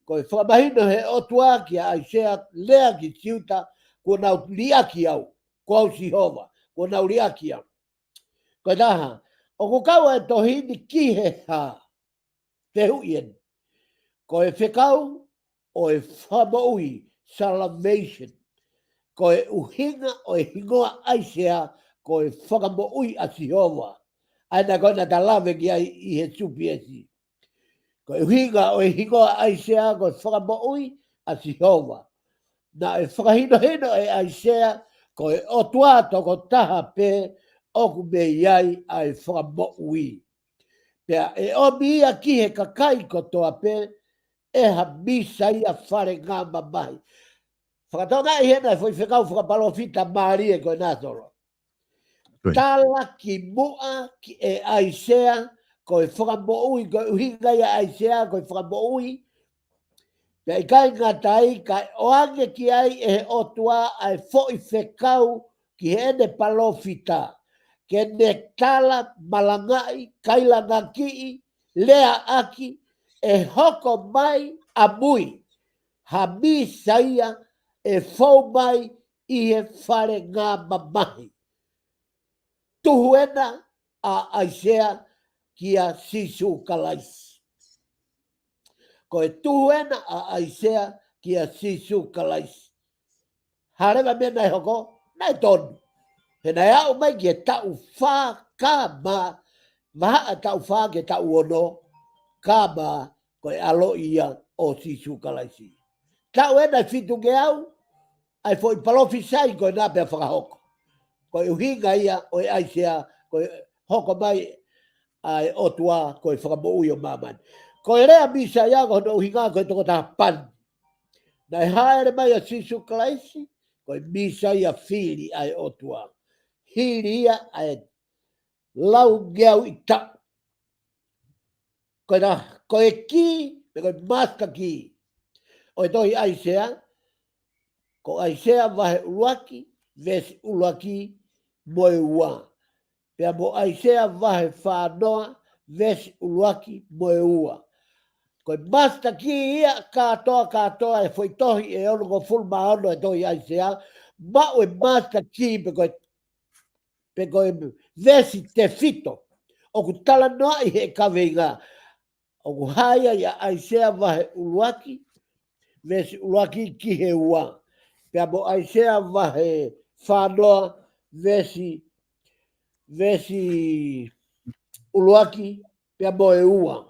Ko e fakamahino he ʻOtua kia ʻAisea lea ki Siuta, kuo nau liʻaki au. Ko au Sihova, kuo nau liʻaki au. Ko e taha, ʻoku kau ʻa e tohi ni ki he hā. Fehuʻi eni. Ko e fekau ʻo e fakamoʻui, salvation. Ko e ʻuhinga ʻo e hingoa ʻAisea, ko e fakamoʻui ʻa Sihova. ʻA ena ko ena ta lave ki ai ʻi he supiesi. Ko e ʻuhinga ʻo e hingoa ʻAisea, ko e fakamoʻui ʻa Sihova. Naʻe fakahinohino ʻe ʻAisea, ko e ʻOtua tokotaha pē, ʻoku mei ai ʻa e fakamoʻui. Pea ʻe ʻomi ia ki he kakai kotoa pē, ʻe ha Mīsaia fale ngā mamahi. Fakatokangaʻi hena e foʻi fekau fakapalōfita mālie ko ena Solo. Tala ki muʻa ki ʻe ʻAisea, ko e fakamoʻui, ko e ʻuhinga ia ʻAisea, ko e fakamoʻui. Pea ʻikai ngata ai, kae ʻoange ki ai ʻe he ʻOtua ʻa e foʻi fekau ki heʻene palōfita. Ke ne tala, malangaʻi, kailangakiʻi, leaʻaki, ʻe hoko mai ʻamui ha Mīsaia ʻe fou mai ʻi he fale ngā mamahi. Tuhu ena ʻa ʻAisea kia Sīsū Kalaisi. Ko e tuhu ena ʻa ʻAisea kia Sīsū Kalaisi. Hā leva meʻa naʻe hoko, naʻe tonu. He naʻe aʻu mai ki he taʻu fā K M, vahaʻa taʻu fā ki he taʻu ono K M, ko e ʻaloʻi ia ʻo Sīsū Kalaisi. Taʻu ena ʻe fitungeau, ʻa e foʻi palōfisai ko ena pea fakahoko. Ko e ʻuhinga ia ʻo e ʻAisea, ko e hoko mai ʻa e ʻOtua, ko e fakamoʻui ʻo māmani. Ko e lea Mīsaia ko hono ʻuhinga ko e tokotaha pani. Naʻe hāʻele mai ʻa Sīsū Kalaisi, ko e Mīsaia fili ʻa e ʻOtua. Hili ia ʻa e laungeau ʻi taʻu. Ko e na, ko e kī, pe ko e master key. ʻO e tohi ʻAisea, ko ʻAisea vahe ʻuluaki, veesi ʻuluaki mo e ua. Pea mo ʻAisea vahe fā noa, veesi ʻuluaki mo e ua. Ko e master key ia kātoa, kātoa e foʻi tohi ʻe onongofulu mā ono e tohi ʻAisea, maʻu e master key pe ko e, pe ko e veesi tefito ʻoku talanoaʻi he kaveinga. ʻOku hā ia ʻia ʻAisea vahe ʻuluaki, veesi ʻuluaki ki he ua. Pea mo ʻAisea vahe fānoa, veesi, veesi ʻuluaki, pea mo e ua.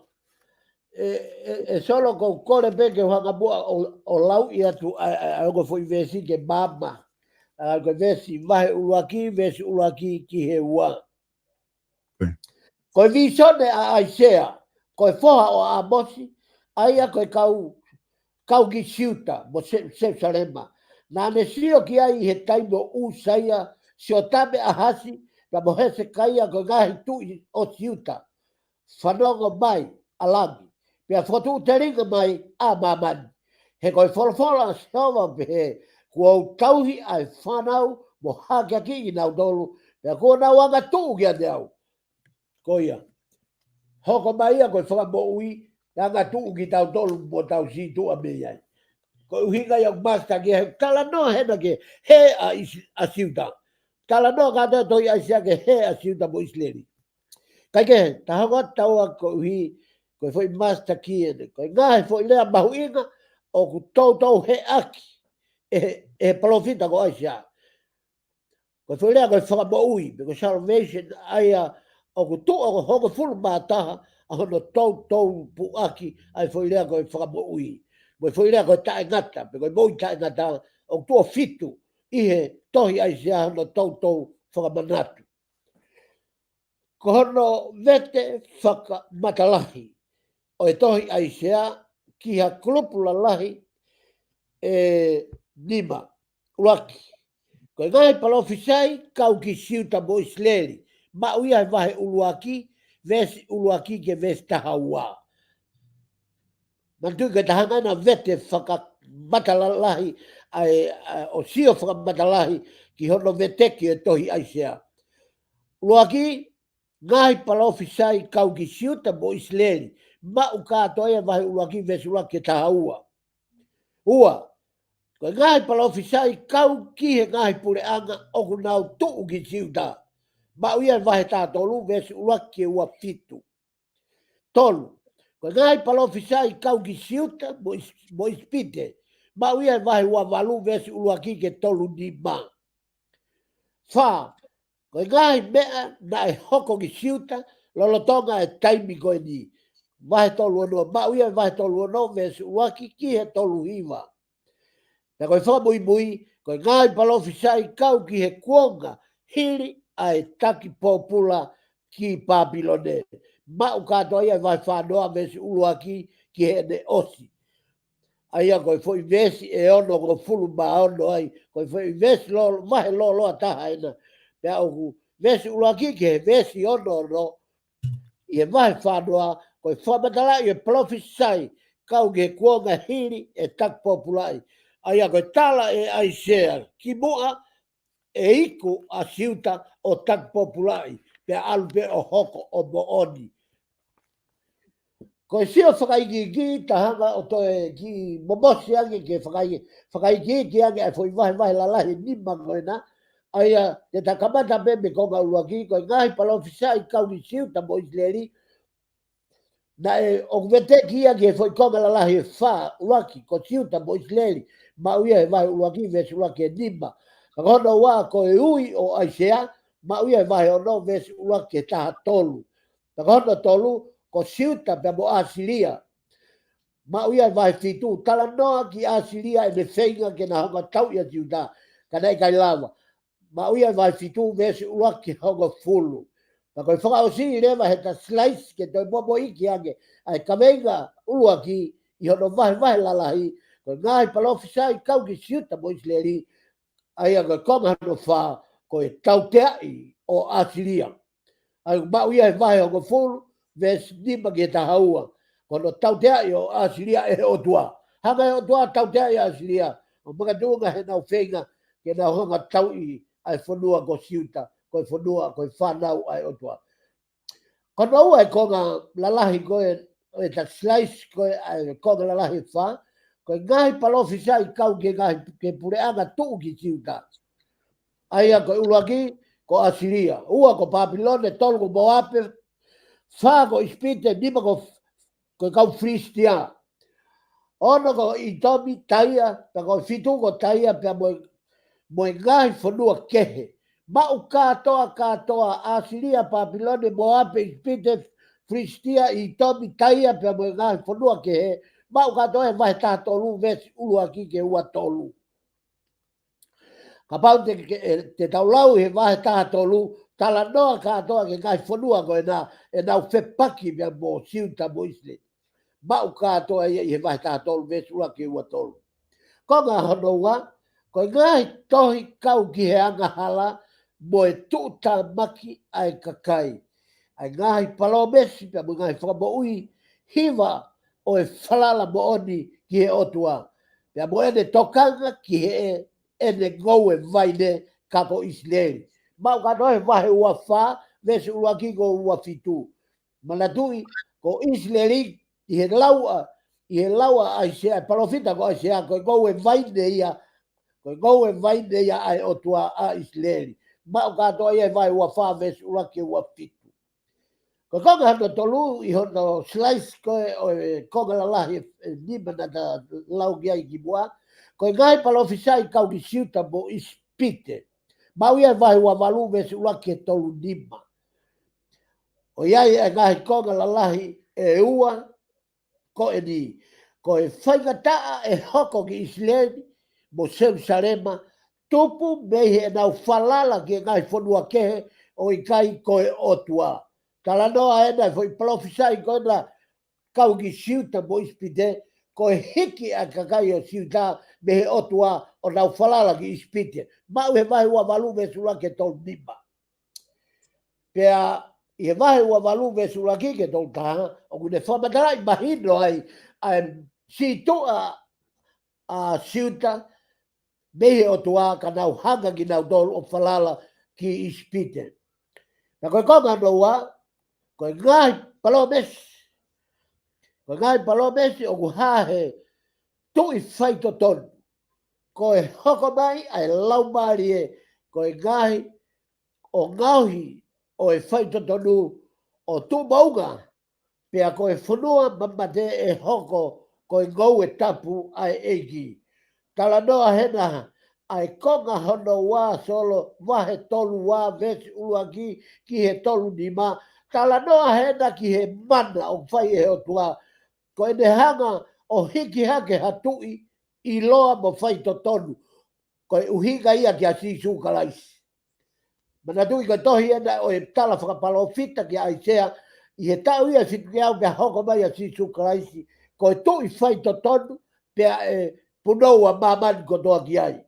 ʻE, ʻe, ʻe Solo, ʻoku ou kole pē ke u hanga muʻa ʻo, ʻo lauʻi atu ʻa, ʻa, ʻa e ongo foʻi veesi ke maama. ʻA, ko e veesi vahe ʻuluaki, veesi ʻuluaki ki he ua. Ko e vīsone ʻa ʻAisea, ko e foha ʻo ʻĀmosi, ʻa ia ko e kau, kau ki Siuta, mo Se-, Selusalema. Naʻa ne sio ki ai ʻi he taimi ʻo ʻUsaia, Siotame, ʻAhasi, pea mo Hesekaia, ko e ngaahi tuʻi ʻo Siuta. Fanongo mai, ʻa langi, pea fokotuʻu telinga mai, ʻa māmani. He ko e folofola ʻa Sihova ʻoku pehē, kuo u tauhi ʻa e fānau mo hakeakiʻi kinautolu, pea kuo nau angatuʻu kiate au. Ko ia. Hoko mai ia ko e fakamoʻui, ʻe angatuʻu kitautolu mo tau sītuʻa mei ai. Ko e ʻuhinga ia ʻoku master key he talanoa hena ki he hē ʻa ʻIsi-, ʻa Siuta. Talanoa kātoa e tohi ʻAisea ki he hē ʻa Siuta mo ʻIsileli. Kae kehe, ta hanga atu taua koeʻuhi, ko e foʻi master key eni. Ko e ngaahi foʻi lea mahuʻinga ʻoku toutou heʻaki ʻe he, ʻe he palōfita ko ʻAisea. Ko e foʻi lea ko e fakamoʻui, pe ko e salvation, ʻa ia ʻoku tuʻo hongofulu mā taha ʻa hono toutou puʻaki ʻa e foʻi lea ko e fakamoʻui. Mo e foʻi lea ko e taʻengata, pe ko e moʻui taʻengata, ʻoku tuʻo fitu ʻi he tohi ʻAisea hono toutou fakamanatu. Ko hono vete fakamatalahi ʻo e tohi ʻAisea ki ha kulupu lalahi ʻe nima. ʻUluaki, ko e ngaahi palōfisai kau ki Siuta mo ʻIsileli, maʻu ia he vahe ʻuluaki, veesi ʻuluaki ki he veesi taha ua. Manatuʻi ko e taha ena e vete fakamatalahi ʻa e, ʻa, ʻo sio fakamatalahi ki hono veteki e tohi ʻAisea. ʻUluaki, ngaahi palōfisai kau ki Siuta mo ʻIsileli, maʻu kātoa ia vahe ʻuluaki veesi ʻuluaki ki he taha ua. Ua, ko e ngaahi palōfisai kau ki he ngaahi puleʻanga ʻoku nau tuʻu ki Siuta, maʻu ia vahe taha tolu veesi ʻuluaki ki he ua fitu. Tolu, ko e ngaahi palōfisai kau ki Siuta mo ʻIs-, mo ʻIsipite, maʻu ia vahe ua valu veesi ʻuluaki ki he tolu nima. Fā, ko e ngaahi meʻa naʻe hoko ki Siuta lolotonga e taimi ko eni, vahe tolu ono, maʻu ia vahe tolu ono veesi ʻuluaki ki he tolu hiva. Pea ko e fakamuimui, ko e ngaahi palōfisai kau ki he kuonga hili ʻa e taki pōpula ki Pāpilone, maʻu kātoa ia vahe fānoa veesi ʻuluaki ki heʻene ʻosi. ʻA ia ko e foʻi veesi ʻe onongofulu mā ono ai, ko e foʻi veesi lō-, vahe lōloa taha ena. Pea ʻoku veesi ʻuluaki ki he veesi ono ono, ʻi he vahe fānoa, ko e fakamatalaʻi e palōfisai kau ki he kuonga hili e taki pōpulaʻi. ʻA ia ko e tala ʻe ʻAisea, kimuʻa ʻe iku ʻa Siuta ʻo taki pōpulaʻi, pea ʻalu pē ʻo hoko ʻo moʻoni. Ko e sio fakaikiiki, ta hanga ʻo toe kiʻi momosi ange ke fakai-, fakaikiiki ange ʻa e foʻi vahevahe lalahi ʻe nima ko ena, ʻa ia te ta kamata pē mei he konga ʻuluaki, ko e ngaahi palōfisai kau ki Siuta mo ʻIsileli, naʻe ʻoku veteki ia ki he foʻi konga lalahi ʻe fā, ʻuluaki, ko Siuta mo ʻIsileli, maʻu ia he vahe ʻuluaki veesi ʻuluaki ki he nima. Ka ko hono ua ko e ui ʻo ʻAisea, maʻu ia he vahe ono veesi ʻuluaki ki he taha tolu. Ka ko hono tolu, ko Siuta pea mo ʻAsilia, maʻu ia he vahe fitu, talanoa ki ʻAsilia ʻene feinga ke na hanga ʻo tauʻi ʻa Siuta, ka naʻe ʻikai lava. Maʻu ia he vahe fitu veesi ʻuluaki ki he hongofulu. Ka ko e fakaʻosi leva heʻeta slice ke toe momoʻi ange ʻa e kaveinga ʻuluaki ʻi hono vahevahe lalahi, ko e ngaahi palōfisai kau ki Siuta mo ʻIsileli, ʻa ia ko e konga hono fā, ko e tauteaʻi ʻo ʻAsilia. ʻA ia maʻu ia he vahe hongofulu, veesi nima ki he taha ua. Ko hono tauteaʻi ʻo ʻAsilia ʻe he ʻOtua. Hanga ʻe he ʻOtua ʻo tauteaʻi ʻa ʻAsilia, ʻo makatuʻunga heʻenau feinga ke nau hanga ʻo tauʻi ʻa e fonua ko Siuta, ko e fonua, ko e fānau ʻa e ʻOtua. Ko hono ua e konga lalahi ko ē ʻo e ta slice ko ē ʻa e konga lalahi ʻe fā, ko e ngaahi palōfisai kau ki he ngaahi, ki he puleʻanga tuʻu ki Siuta. ʻA ia ko e ʻuluaki, ko ʻAsilia. Ua ko Papilone, tolu ko Moape, fā ko ʻIsipite, nima ko, ko e kau Filisitia. Ono ko ʻItomi, Taia, pea ko e fitu ko Taia, pea mo e, mo e ngaahi fonua kehe. Maʻu kātoa, kātoa, ʻAsilia, Papilone, Moape, ʻIsipite, Filisitia, ʻItomi, Taia, pea mo e ngaahi fonua kehe. Maʻu kātoa he vahe taha tolu, veesi ʻuluaki ki he ua tolu. Kapau te, ke, e, te tau lau he vahe taha tolu, talanoa kātoa ki he ngaahi fonua ko ena, ʻenau fepaki pea mo Siuta mo ʻIsileli. Maʻu kātoa ia ʻi he vahe taha tolu, veesi ʻuluaki ki he ua tolu. Konga hono ua, ko e ngaahi tohi kau ki he angahala mo e tuʻutāmaki ʻa e kakai. ʻA e ngaahi palōmesi pea mo e ngaahi fakamoʻui hiva ʻo e falala moʻoni ki he ʻOtua. Pea mo ʻene tokanga ki he ʻene ngoue vaine ka ko ʻIsileli. Maʻu kātoa he vahe ua fā, veesi ʻuluaki ki he ua fitu. Manatuʻi, ko ʻIsileli, ʻi he lau ʻa, ʻi he lau ʻa ʻAisea, palōfita ko ʻAisea, ko e ngoue vaine ia, ko e ngoue vaine ia ʻa e ʻOtua ʻa ʻIsileli. Maʻu kātoa ia he vahe ua fā, veesi ʻuluaki ki he ua fitu. Ko e konga hono tolu ʻi hono slice ko ē ʻo e konga lalahi ʻe nima naʻa ta lau ki ai kimuʻa. Ko e ngaahi palōfisai kau ki Siuta mo ʻIsipite. Maʻu ia he vahe ua valu, veesi ʻuluaki ki he tolu nima. ʻOku ʻi ai e ngaahi konga lalahi ʻe ua ko eni. Ko e faingataʻa ʻe hoko ki ʻIsileli mo Selusalema, tupu mei heʻenau falala ki he ngaahi fonua kehe ʻo ʻikai ko e ʻOtua. Talanoa ena e foʻi palōfisai ko ena kau ki Siuta mo ʻIsipite, ko e hiki ʻa e kakai ʻo Siuta mei he ʻOtua ʻo nau falala ki ʻIsipite. Maʻu he vahe ua valu, veesi ʻuluaki ki he tolu nima. Pea ʻi he vahe ua valu, veesi ʻuluaki ki he tolu taha, ʻoku ne fakamatalaʻi mahino ai ʻa e sītuʻa ʻa Siuta mei he ʻOtua ka nau hanga kinautolu ʻo falala ki ʻIsipite. Pea ko e konga hono ua, ko e ngaahi palōmesi, ko e ngaahi palōmesi ʻoku hā he tuʻi faitotonu. Ko e hoko mai ʻa e Laumālie, ko e ngaahi ʻo ngaohi ʻo e faitotonu ʻo tuʻu moʻunga, pea ko e fonua mamate ʻe hoko ko e ngoue tapu ʻa e ʻEiki. Talanoa hena ʻa e konga hono ua solo, vahe tolu ua, veesi ʻuluaki ki he tolu nima. Talanoa hena ki he mana ʻoku fai ʻe he ʻOtua. Ko ʻene hanga ʻo hiki hake ha tuʻi ʻiloa mo faitotonu. Ko e ʻuhinga ia kia Sīsū Kalaisi. Manatuʻi ko e tohi ena ʻo e tala fakapalōfita kia ʻAisea, ʻi he taʻu ia ʻe fitu ngeau pea hoko mai ʻa Sīsū Kalaisi, ko e tuʻi faitotonu, pea ʻe punou ʻa māmani kotoa ki ai.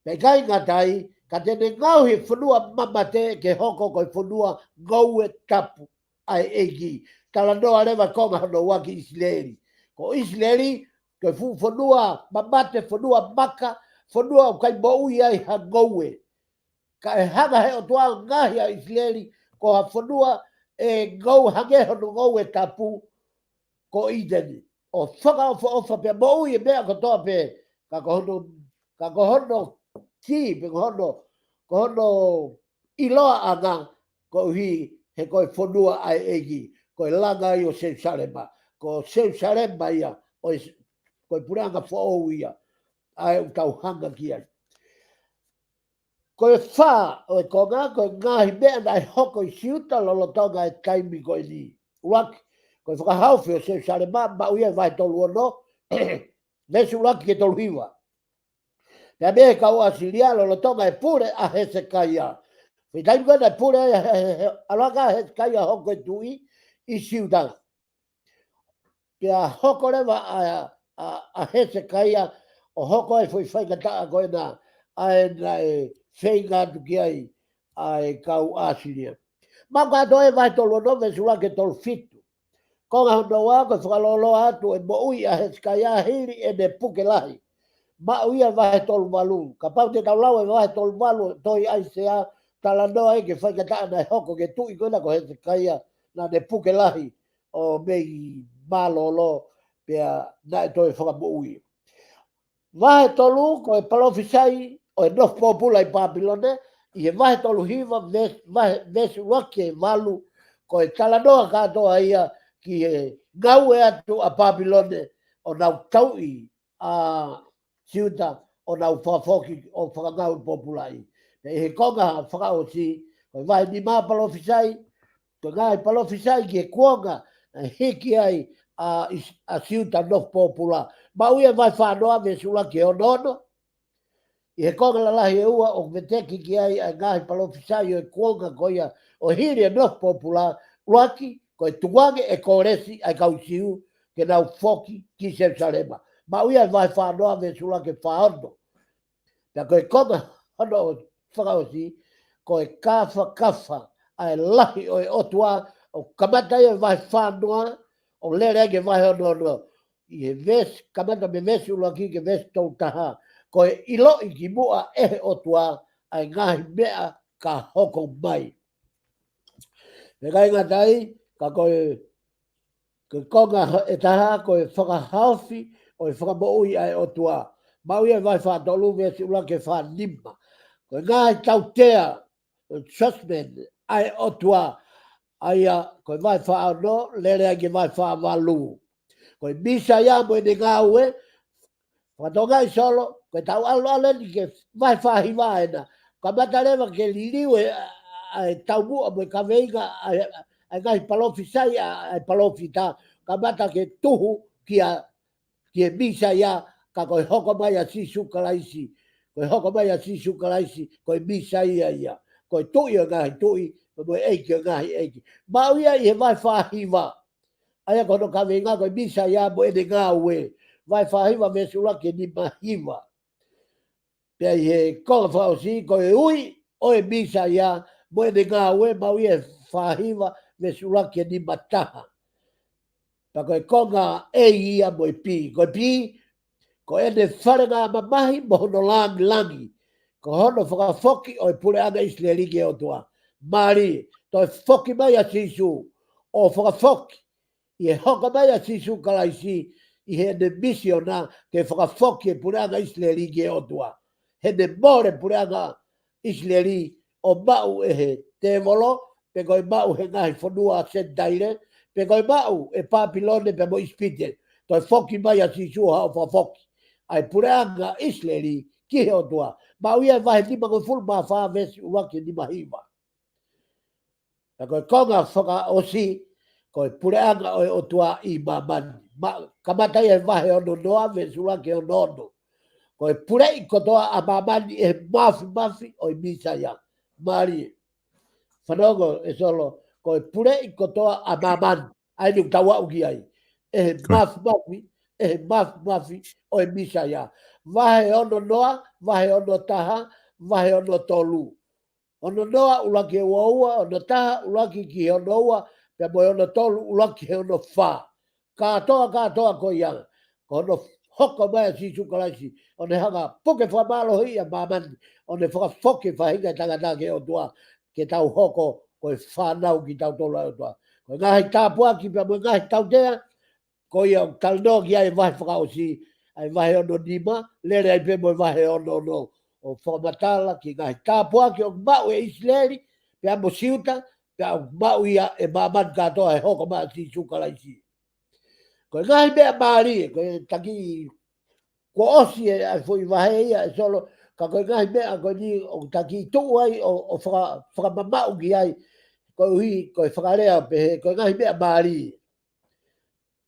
Pea ʻikai ngata ai, ka te ne ngaohi e fonua mamate ke hoko ko e fonua ngoue tapu ʻa e ʻEiki. Talanoa leva konga hono ua ki ʻIsileli. Ko ʻIsileli, ko e fuʻu fonua mamate, fonua maka, fonua ʻoku ʻikai moʻui ai ha ngoue. Ka ʻe hanga he ʻOtua ʻo ngaohi ʻa ʻIsileli ko ha fonua ʻe ngou hangē hono ngoue tapu ko ʻĪteni. ʻO fakaʻofoʻofa pea moʻui e meʻa kotoa pē, ka ko hono, ka ko hono kī, pe ko hono, ko hono ʻiloaʻanga, koeʻuhi he ko e fonua ʻa e ʻEiki, ko e langa ia ʻo Selusalema, ko Selusalema ia, ʻo e, ko e puleʻanga foʻou ia, ʻa ē ʻoku tau hanga ki ai. Ko e fā ʻo e konga, ko e ngaahi meʻa naʻe hoko ʻi Siuta lolotonga e taimi ko eni. ʻUluaki, ko e fakahaofi ʻo Selusalema, maʻu ia he vahe tolu ono, veesi ʻuluaki ki he tolu hiva. Pea mei he kau ʻAsilia lolotonga e pule ʻa Hesekaia. Ko e taimi ko ē naʻe pule ai ʻa He-, He-, He-, ʻalu hake ʻa Hesekaia ʻo hoko ko e tuʻi ʻi Siuta. Pea hoko leva ʻa, ʻa, ʻa Hesekaia ʻo hoko ai e foʻi faingataʻa ko ena ʻa ē naʻe feinga atu ki ai ʻa e kau ʻAsilia. Maʻu kātoa e vahe tolu ono veesi ʻuluaki ki he tolu fitu. Konga hono ua ko e fakalōloa atu e moʻui ʻa Hesekaia hili ʻene puke lahi. Maʻu ia he vahe tolu valu. Kapau te tau lau e vahe tolu valu ʻo e tohi ʻAisea, talanoa ai ki he faingataʻa naʻe hoko ki he tuʻi ko ena ko Hesekaia naʻa ne puke lahi. ʻo mei mālōlō pea naʻe toe fakamoʻui. Vahe tolu, ko e palōfisai ʻo e nofo pōpula ʻi Papilone, ʻi he vahe tolu hiva, ve-, vahe, veesi ʻuluaki ki he valu, ko e talanoa kātoa ia ki he ngāue atu ʻa Papilone ʻo nau tauʻi ʻa Siuta ʻo nau fakafoki ʻo fakangāue pōpulaʻi. Pea ʻi he konga fakaʻosi, ko e vahe nima palōfisai, ko e ngaahi palōfisai ki he kuonga naʻe hiki ai ʻa Is-, ʻa Siuta nofo pōpula. Maʻu ia vahe fā noa veesi ʻuluaki ki he ono ono. ʻI he konga lalahi ʻe ua ʻoku veteki ki ai ʻa e ngaahi palōfisai ʻo e kuonga ko ia ʻo hili e nofo pōpula, ʻuluaki, ko e tukuange ʻe Kōlesi ʻa e kau Siu ke nau foki ki Selusalema. Maʻu ia vahe fā noa veesi ʻuluaki ki he fā ono. Pea ko e konga hono fakaʻosi, ko e kāfakafa ʻa e lahi ʻo e ʻOtua, ʻo kamata ia vahe fā noa, ʻo lele ai ki he vahe ono ono. ʻI he veesi, kamata mei he veesi ʻuluaki ki he veesi tolu taha, ko e ʻiloʻi kimuʻa ʻe he ʻOtua ʻa e ngaahi meʻa ka hoko mai. Pea ʻikai ngata ai, ka ko e, ko e konga ʻe taha, ko e fakahaofi ʻo e fakamoʻui ʻa e ʻOtua. Maʻu ia vahe fā tolu veesi ʻuluaki ki he fā nima. Ko e ngaahi tautea, judgment, ʻa e ʻOtua, ʻa ia ko e vahe fā ono, lele ai ki he vahe fā valu. Ko e Mīsaia mo ʻene ngāue, fakatokangaʻi Solo, ko e tau ʻalu ʻalu eni ki he vahe fā hiva ena. Kamata leva ke liliu e, ʻa e taumuʻa mo e kaveinga ʻa e, ʻa e ngaahi palōfisai ʻa, ʻa e palōfita. Kamata ke tuhu kia, ki he Mīsaia, ka ko e hoko mai ʻa Sīsū Kalaisi. Ko e hoko mai ʻa Sīsū Kalaisi, ko e Mīsaia ia. Ko e Tuʻi ʻo e ngaahi tuʻi, mo e ʻEiki ʻo e ngaahi ʻeiki. Maʻu ia ʻi he vahe fā hiva. ʻA ia ko hono kaveinga ko e Mīsaia mo ʻene ngāue. Vahe fā hiva veesi ʻuluaki ki he nima hiva. Pea ʻi he konga fakaʻosi, ko e ui ʻo e Mīsaia mo ʻene ngāue, maʻu ia he fā hiva veesi ʻuluaki ki he nima taha. Pea ko e konga A ia mo e B. Ko e B, ko ʻene falengamamahi mo hono langilangi. Ko hono fakafoki ʻo e puleʻanga ʻIsileli ki he ʻOtua. Mālie, toe foki mai ʻa Sīsū ʻo fakafoki ʻi he hoko mai ʻa Sīsū Kalaisi ʻi heʻene misiona ke fakafoki e puleʻanga ʻIsileli ki he ʻOtua. Heʻene mole puleʻanga ʻIsileli ʻo maʻu ʻe he tēvolo, pe ko e maʻu he ngaahi fonua Senitaile, pe ko e maʻu ʻe Papilone pea mo ʻIsipite. Toe foki mai ʻa Sīsū ʻo haʻu ʻo fakafoki ʻa e puleʻanga ʻIsileli ki he ʻOtua. Maʻu ia he vahe nimangofulu mā fā veesi ʻuluaki ki he nima hiva. Pea ko e konga fakaʻosi, ko e puleʻanga ʻo e ʻOtua ʻi māmani. Ma, kamata ia he vahe ono noa, veesi ʻuluaki ki he ono ono. Ko e puleʻi kotoa ʻa māmani ʻe he māfimafi ʻo e Mīsaia. Mālie. Fanongo ʻe Solo, ko e puleʻi kotoa ʻa māmani. ʻA eni ʻoku tau aʻu ki ai. ʻE he Ko e māfimafi, ʻe he māfimafi ʻo e Mīsaia. Vahe ono noa, vahe ono taha, vahe ono tolu. Ono noa ʻuluaki ki he ua ua, ono taha ʻuluaki ki he ono ua, pea mo e ono tolu ʻuluaki ki he ono fā. Kātoa, kātoa ko ia, ko hono hoko mai ʻa Sīsū Kalaisi, ʻo ne hanga ʻo puke fakamālohiʻi ʻa māmani, ʻo ne fakafoki e faʻahinga ʻo e tangata ki he ʻOtua, ke tau hoko ko e fānau kitautolu ʻa e ʻOtua. Ko e ngaahi tāpuaki pea mo e ngaahi tautea, ko ia ʻoku talanoa ki ai e vahe fakaʻosi, ʻa e vahe ono nima, lele ai pē mo e vahe ono ono, ʻo fakamatala ki he ngaahi tāpuaki ʻoku maʻu ʻe ʻIsileli, pea mo Siuta, pea ʻoku maʻu ia ʻe māmani kātoa he hoko mai ʻa Sīsū Kalaisi. Ko e ngaahi meʻa mālie, ko e taki, kuo ʻosi e, ʻa e foʻi vahe ia ʻe Solo, ka ko e ngaahi meʻa ko eni ʻoku taki tuʻu ai ʻo, ʻo faka-, fakamamaʻu ki ai, koeʻuhi, ko e fakalea pehē, ko e ngaahi meʻa mālie.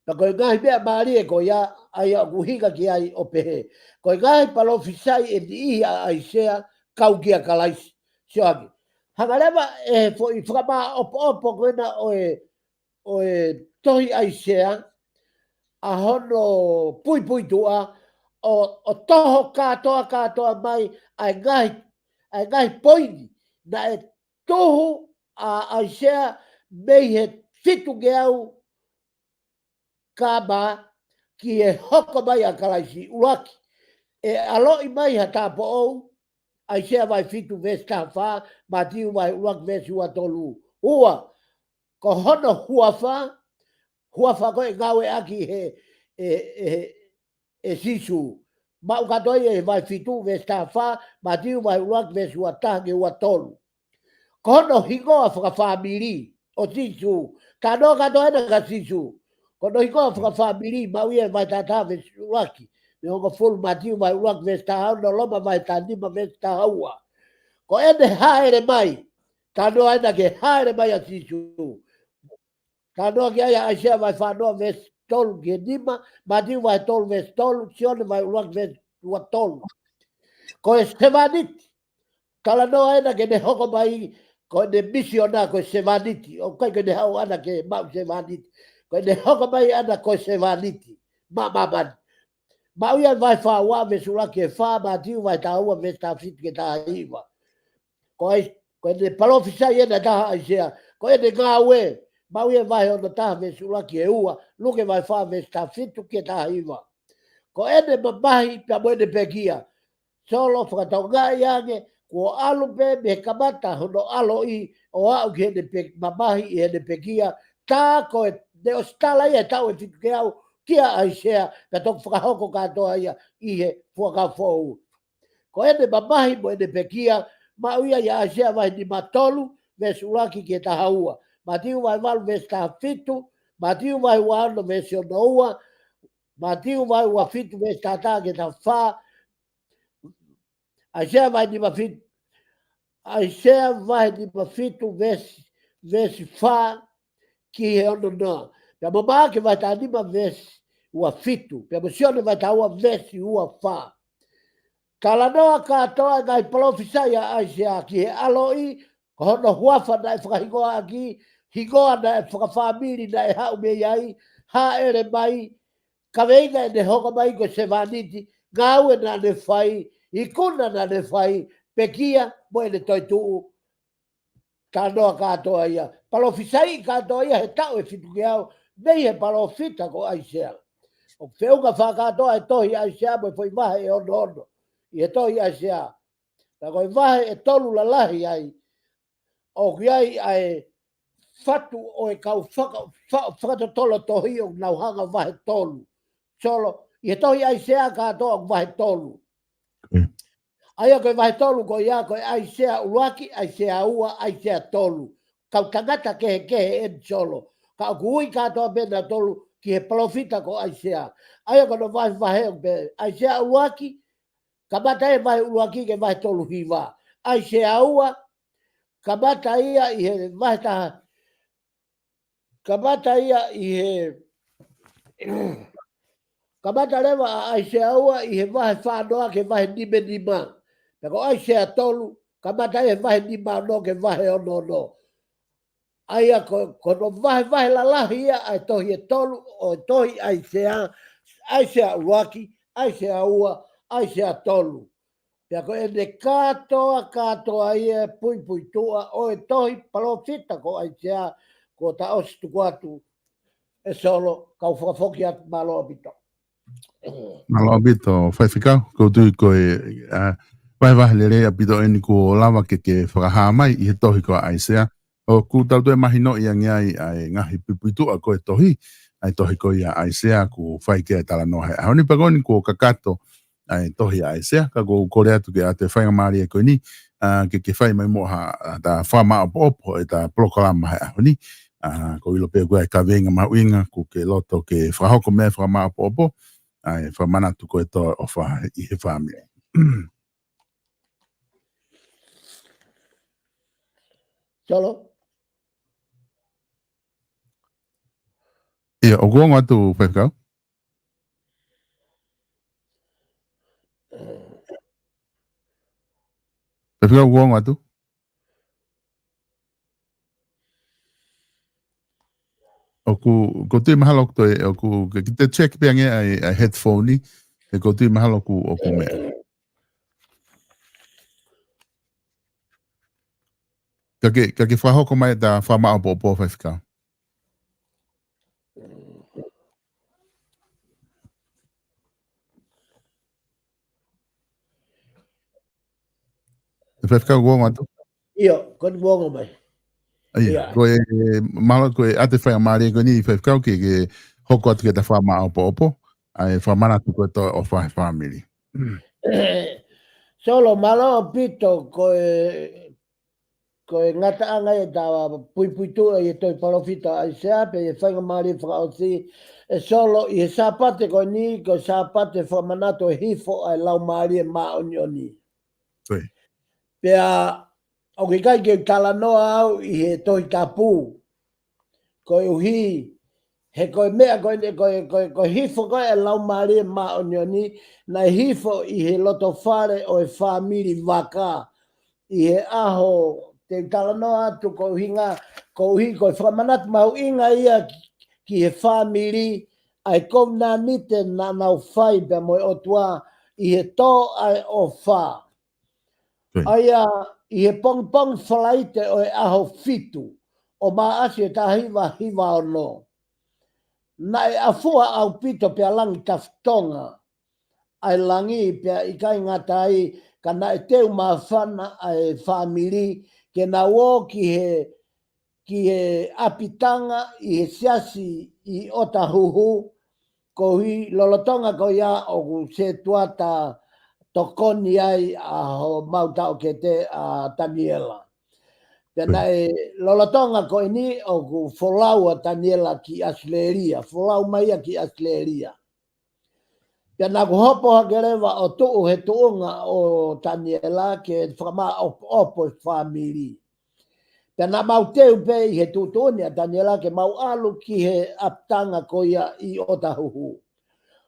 Pea ko e ngaahi meʻa mālie ko ia, ʻa ia ʻoku ʻuhinga ki ai ʻo pehē. Ko e ngaahi palōfisai ʻe niʻihi ʻa ʻAisea, kau kia Kalaisi. Sio ange. Hanga leva ʻe he foʻi fakamāʻopoʻopo ko ena ʻo e, ʻo e tohi ʻAisea, ʻa hono puipuituʻa, ʻo, ʻo toho kātoa kātoa mai, ʻa e ngaahi, ʻa e ngaahi poini, naʻe tuhu ʻa ʻAisea mei he fitungeau K.M. ki he hoko mai ʻa Kalaisi. ʻUluaki, ʻe ʻaloʻi mai ha tāupoʻou, ʻAisea vahe fitu veesi taha fā, Mātiu vahe ʻuluaki veesi ua tolu. Ua, ko hono huafa, huafa ko ē ngāueʻaki he, ʻe, ʻe, ʻe Sīsū. Maʻu kātoa ia ʻi he vahe fitu, veesi taha fā, Mātiu vahe ʻuluaki, veesi ua taha ki he ua tolu. Ko hono hingoa fakafāmili ʻo Sīsū. Talanoa kātoa ena kia Sīsū. Ko hono hingoa fakafāmili, maʻu ia ʻi he vahe taha taha, veesi ʻuluaki, mei he hongofulu, Mātiu vahe ʻuluaki, veesi taha ono, Loma vahe taha nima, veesi taha ua. Ko ʻene hāʻele mai. Talanoa ena ki he hāʻele mai ʻa Sīsū. Talanoa ki ai ʻa ʻAisea vahe fā noa veesi tolu ki he nima, Mātiu vahe tolu veesi tolu, Sione vahe ʻuluaki veesi ua tolu. Ko e sevāniti. Talanoa ena ki heʻene hoko mai, ko ʻene misiona ko e sevāniti. ʻOku ʻikai ko ʻene haʻu ʻana ke maʻu sevāniti. Ko ʻene hoko mai ʻana ko e sevāniti maʻa māmani. Maʻu ia ʻi he vahe fā ua veesi ʻuluaki ki he fā, Mātiu vahe taha ua veesi taha fitu ki he taha hiva. Ko ʻAi-, ko ʻene palōfisai ena ʻe taha ʻa ʻAisea. Ko ʻene ngāue, maʻu ia ʻi he vahe ono taha veesi ʻuluaki ki he ua, Luke vahe fā veesi taha fitu ki he taha hiva. Ko ʻene mamahi pea mo ʻene pekia. Solo, fakatokangaʻi ange, kuo ʻalu pē mei he kamata hono ʻaloʻi ʻo aʻu ki heʻene pe-, mamahi ʻi heʻene pekia, tā ko ʻene ʻosi tala ia he taʻu ʻe fitu ki he ʻaho kia ʻAisea, pea toki fakahoko kātoa ia ʻi he Fuakava Foʻou. Ko ʻene mamahi mo ʻene pekia, maʻu ia ʻia ʻAisea vahe nima tolu, veesi ʻuluaki ki he taha ua. Mātiu vahe valu veesi taha fitu, Mātiu vahe ua ono veesi ono ua, Mātiu vahe ua fitu veesi taha taha ki he taha fā, ʻAisea vahe nima fitu, ʻAisea vahe nima fitu veesi, veesi fā ki he ono noa. Pea mo Maʻake vahe taha nima veesi ua fitu. Pea mo Sione vahe taha ua veesi ua fā. Talanoa kātoa e ngaahi palōfisai ʻa ʻAisea ki he ʻaloʻi, ko hono huafa naʻe fakahingoa ʻaki, hingoa naʻe fakafāmili naʻe haʻu mei ai, hāʻele mai, kaveinga ʻene hoko mai ko e sevāniti, ngāue naʻa ne fai, ikuna naʻa ne fai, pekia mo ʻene toetuʻu, talanoa kātoa ia. Palōfisai kātoa ia he taʻu ʻe fitu ki he ʻaho, mei he palōfita ko ʻAisea. ʻOku feʻunga fakakātoa e tohi ʻAisea mo e foʻi vahe ʻe ono ono ʻi he tohi ʻAisea. Ka ko e vahe ʻe tolu lalahi ai, ʻoku ʻi ai ʻa e fatu ʻo e kau faka-, fa-, fakatotolo tohi ʻoku nau hanga vahe tolu. Solo, ʻi he tohi ʻAisea kātoa ʻoku vahe tolu. Mm. ʻA ia ko e vahe tolu ko ia ko e ʻAisea ʻuluaki, ʻAisea ua, ʻAisea tolu. Kau tangata kehekehe eni, Solo. Ka ʻoku ui kātoa pē nautolu ki he palōfita ko ʻAisea. ʻA ia ko hono vahevahe ʻoku pehē, ʻAisea ʻuluaki, kamata he vahe ʻuluaki ki he vahe tolu hiva. ʻAisea ua, kamata ia ʻi he vahe taha, kamata ia ʻi he, kamata leva ʻa ʻAisea ua ʻi he vahe fā noa ki he vahe nima nima. Pea ko ʻAisea tolu, kamata ia he vahe nima ono ki he vahe ono ono. ʻA ia ko, ko hono vahevahe lalahi ia ʻa e tohi ʻe tolu ʻo e tohi ʻAisea, ʻAisea ʻuluaki, ʻAisea ua, ʻAisea tolu. Pea ko ʻene kātoa, kātoa ia e puipuituʻa ʻo e tohi palōfita ko ʻAisea kuo ta ʻosi tuku atu, ʻe Solo, kau fakafoki atu, mālō ʻaupito. Mālō ʻaupito, Faifekau, ʻoku ou tui ko e, ʻa, vahevahe lelei ʻaupito eni kuo lava ke ke fakahā mai ʻi he tohi ko ʻAisea. ʻOku tau toe mahinoʻi ange ai ʻa e ngaahi puipuituʻa ko e tohi, ʻa e tohi ko ia ʻAisea kuo fai ki ai e talanoa he ʻaho ni. Pea ko eni kuo kakato ʻa e tohi ʻAisea, ka ʻoku ou kole atu ke ʻoatu e faingamālie ko eni, ʻa, ke ke fai mai muʻa ha, ʻa, ta fakamāʻopoʻopo ʻeta polokalama he ʻaho ni. ʻA, ʻoku ou ʻilo pē ʻoku ʻi ai e kaveinga mahuʻinga ʻoku ke loto ke fakahoko mei ai e fakamāʻopoʻopo, ʻa e fakamanatu ko e toe ʻofa ʻi he fāmili. Solo. ʻIo, ʻoku ongo atu, Faifekau? Faifekau, ʻoku ongo atu? ʻOku, ʻoku ou tui mahalo ʻoku toe, ʻoku, ke, ke te check pē ange ʻa e, ʻa e headphone ni, he ʻoku ou tui mahalo ʻoku, ʻoku meʻa. Ka ke, ka ke fakahoko mai ʻeta fakamāʻopoʻopo, Faifekau. ʻE Faifekau, ʻoku ongo atu? ʻIo, ko eni ʻoku ongo mai. ʻA ia, ko e, mālō ko e ʻoatu e faingamālie ko eni Faifekau ke, ke hoko atu ke ta fakamāʻopoʻopo ʻa e fakamanatu ko e tō ʻofa he fāmili. Solo, mālō ʻaupito, ko e, ko e ngataʻanga ʻe ta puipuituʻu ʻi he tohi palōfita ʻAisea, pea ʻi he faingamālie fakaʻosi, ʻe Solo, ʻi he Sāpate ko eni, ko e Sāpate fakamanatu e hifo ʻa e Laumālie Māʻoniʻoni. Pea ʻoku ʻikai ke u talanoa au ʻi he Tohi Tapu. Koeʻuhi, he ko e meʻa ko e, ko e, ko e, ko e hifo ko e Laumālie Māʻoniʻoni, naʻe hifo ʻi he loto fale ʻo e fāmili vaka. ʻI he ʻaho, te u talanoa atu koeʻuhinga, koeʻuhi ko e fakamanatu mahuʻinga ia ki, ki he fāmili, ʻa e kovinānite naʻa nau fai pea mo e ʻOtua, ʻi he tō ʻa e ʻofa. ʻA ia, ʻi he pongipongi Falaite ʻo e ʻaho fitu ʻo Māʻasi ʻo e taha hiva hiva ono. Naʻe ʻafua ʻaupito pea langi tafitonga ʻa e langi pea ʻikai ngata ai ka naʻe teu māfana ʻa e fāmili ke nau ō ki he, ki he ʻapitanga ʻi he siasi ʻi ʻOtahuhu, koeʻuhi lolotonga ko ia ʻoku setuata tokoni ai ʻa homau taʻokete ʻa Taniela. Pea naʻe lolotonga ko eni ʻoku folau ʻa Taniela ki ʻAsilēlia, folau mai ia ki ʻAsilēlia. Pea naʻa ku hopo hake leva ʻo tuʻu he tuʻunga ʻo Taniela ke fakamāʻopoʻopo e fāmili. Pea naʻa mau teu pē ʻi he tuʻutuʻuni ʻa Taniela ke mau ʻalu ki he ʻapitanga ko ia ʻi ʻOtahuhu.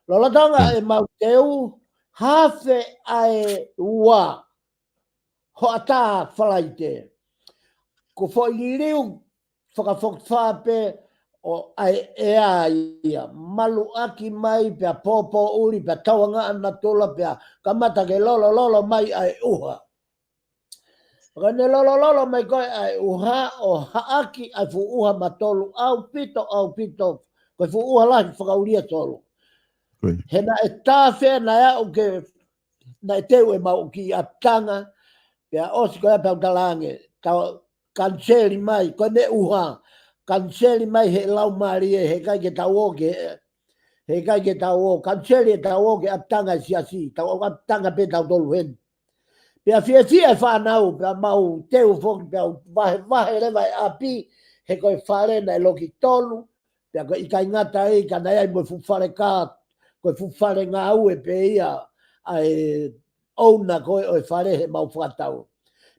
Lolotonga ʻemau teu, hafe ʻa e ua hoʻatā Falaite. Ko e foʻi liliu fakafokifā pē ʻo e ʻea ia. Maluʻaki mai pea pōpōʻuli pea tauangaʻa natula pea kamata ke lolololo mai ʻa e ʻuha. Ka ne lolololo mai ko e ʻa e ʻuha ʻo haʻaki ʻa e fuʻu ʻuha matolu ʻaupito, ʻaupito, ko e fuʻu ʻuha lahi fakaʻulia Solo. He naʻe tā fē naʻe aʻu ke naʻe teu ʻemau kiʻi ʻapitanga, pea ʻosi ko ia pea u talaange, tau kaniseli mai, ko ʻene ʻuha, kaniseli mai he Laumālie, he ʻikai ke tau ō ke, he ʻikai ke tau ō, kaniseli ʻetau ō ki he ʻapitanga ʻa e siasi, tau ō ʻapitanga pē tautolu heni. Pea fiefia e fānau, pea mau teu foki, pea vahevahe leva e ʻapi, he ko e fale naʻe loki tolu, pea ko e ʻikai ngata ai ka naʻe ʻi ai mo e fuʻu fale kā, ko e fuʻu fale ngāue pē ia ʻa e ʻouna ko ē ʻo e fale heʻemau fakatau.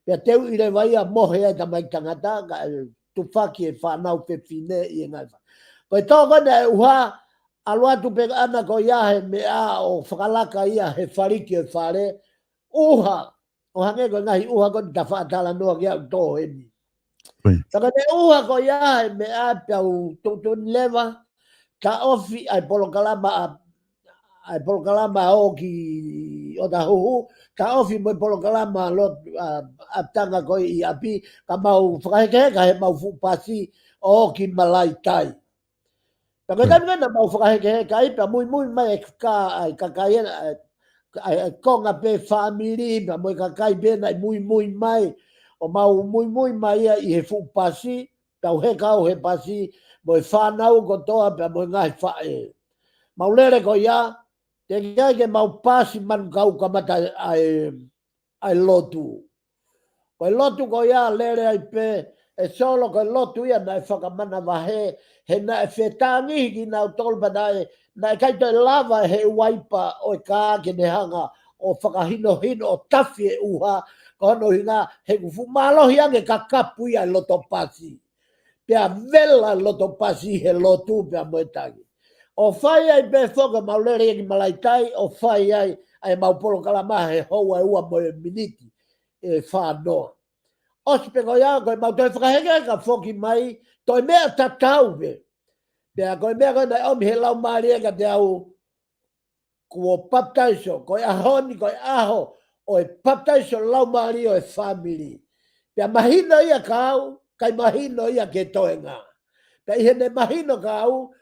Pea teuʻi leva ia mohe ai tamaiki tangata, kae tufaki e fānau fefine ʻi he ngaahi fale. Ko e tō ko ena e ʻuha, ʻalu atu pē ʻana ko ia he meʻa ʻo fakalaka ia he faliki ʻo e fale, ʻuha, ʻo hangē ko e ngaahi ʻuha ko eni ta faʻa talanoa ki ai ʻoku tō heni. Ka ko ʻene ʻuha ko ia he meʻa pea u tuʻutuʻuni leva, taʻofi ʻa e polokalama ʻa, ʻa e polokalama ʻo ki ʻOtahuhu, taʻofi mo e polokalama lo, ʻa, ʻapitanga ko ē ʻi ʻapi, ka mau fakahekeheka heʻemau fuʻu pasi ʻo ki Malaitai. Pea ko e taimi ko ē naʻa mau fakahekeheka ai, pea muimui mai e kā, ʻa e kakai ena, ʻa e, ʻa e konga pē fāmili, pea mo e kakai pē naʻe muimui mai, ʻo mau muimui mai ia ʻi he fuʻu pasi, tau heka au he pasi, mo e fānau kotoa, pea mo e ngaahi faʻē. Mau lele ko ia, teʻeki ai ke mau pasi manukau kamata ʻa e, ʻa e lotu. Ko e lotu ko ia lele ai pē, ʻe Solo ko e lotu ia naʻe fakamanavahē, he naʻe fetāngihi kinautolu pea naʻe, naʻe ʻikai toe lava he uaipa ʻo e kā ke ne hanga ʻo fakahinohino ʻo tafi e ʻuha, ko hono ʻuhinga he ʻoku fuʻu mālohi ange ka kapu ia e loto pasi. Pea vela loto pasi he lotu pea mo e tangi. ʻO fai ai pē foki mau lele ia ki Malaitai, ʻo fai ai ʻa ʻemau polokalama he houa ʻe ua mo e miniti ʻe fā noa. ʻOsi pē ko ia, ko ʻemau toe fakahekeheka foki mai, toe meʻa tatau pē. Pea ko e meʻa ko ē naʻe ʻomi he Laumālie kiate au, kuo papitaiso, ko e ʻaho ni, ko e ʻaho ʻo e papitaiso Laumālie ʻo e fāmili. Pea mahino ia kia au, ʻikai mahino ia ki he toenga. Pea ʻi heʻene mahino kia au,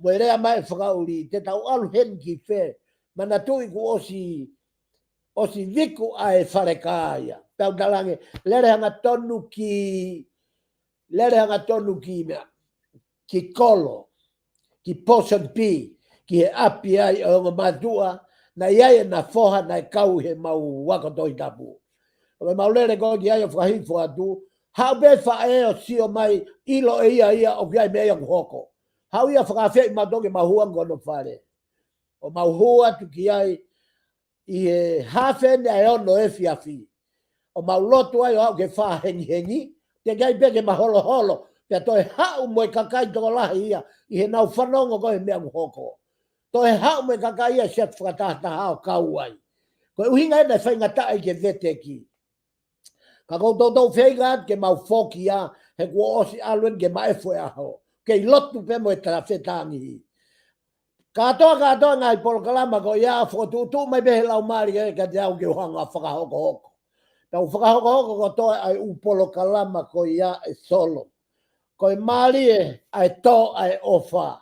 mo e lea mai e fakaʻuli, te tau ʻalu heni ki fē, manatuʻi kuo ʻosi, ʻosi viku ʻa e fale kā ia. Pea u talaange, lele hangatonu ki, Lele hangatonu ki meʻa, ki Kolo, ki Pōsoni Pī, ki he ʻapi ai ʻo e ongo mātuʻa, naʻe ʻi ai ʻena foha naʻe kau he mau ako Tohi Tapu. ʻO mau lele ko ē ki ai ʻo fakahifo atu, haʻu pē faʻē ʻo sio mai, ʻilo ʻe ia ia ʻoku ʻi ai meʻa ia ʻoku hoko. Haʻu ia fakaafeʻi mautolu ke mau hū ange ki hono fale. ʻO mau hū atu ki ai ʻi he haafe ʻeni ʻa e ono efiafi. ʻO mau lotu ai ʻo aʻu ki he fā hengihengi, teʻeki ai pē ke maholoholo, pea toe haʻu mo e kakai tokolahi ia, ʻi heʻenau fanongo ko ē he meʻa ʻoku hoko. Toe haʻu mo e kakai ia ʻo siʻi fakatahataha ʻo kau ai. Ko e ʻuhinga ʻena ʻe faingataʻa ai ke veteki. Ka ʻoku ou toutou feinga atu ke mau foki ia, he kuo ʻosi ʻalu ʻeni ke maʻefu e ʻaho. Kei lotu pē mo e tala fetangi. Kātoa, kātoa ngaahi polokalama ko ia ʻa fokotuʻutuʻu mai pē he Laumālie kiate au ke u hanga ʻo fakahokohoko. Tau fakahokohoko kotoa ʻa e ʻū polokalama ko ia ʻe Solo. Ko e mālie ʻa e tō ʻa e ʻofa.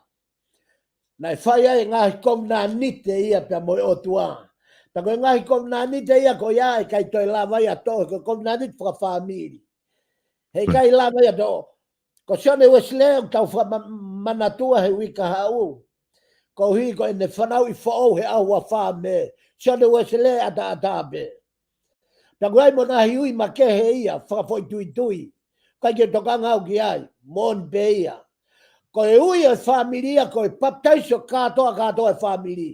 Naʻe fai ai e ngaahi kovinānite ia pea mo e ʻOtua. Pea ko e ngaahi kovinānite ia ko ia ʻe ʻikai toe lava ia ʻo toʻo, ko e kovinānite fakafāmili. He ʻikai lava ia ʻo toʻo. Ko Sione Uesilē ʻoku tau fakamanatua he uike kahaʻu. Koeʻuhi ko ʻene fanauʻi foʻou he ʻaho ua fā Mē. Sione Uesilē ʻataʻatā pē. Pea ʻoku ʻi ai mo e ngaahi ui makehe ia, fakafoʻituitui. ʻIkai ke tokanga au ki ai, moʻoni pē ia. Ko e ui ʻo e fāmili ia, ko e papitaiso kātoa, kātoa e fāmili.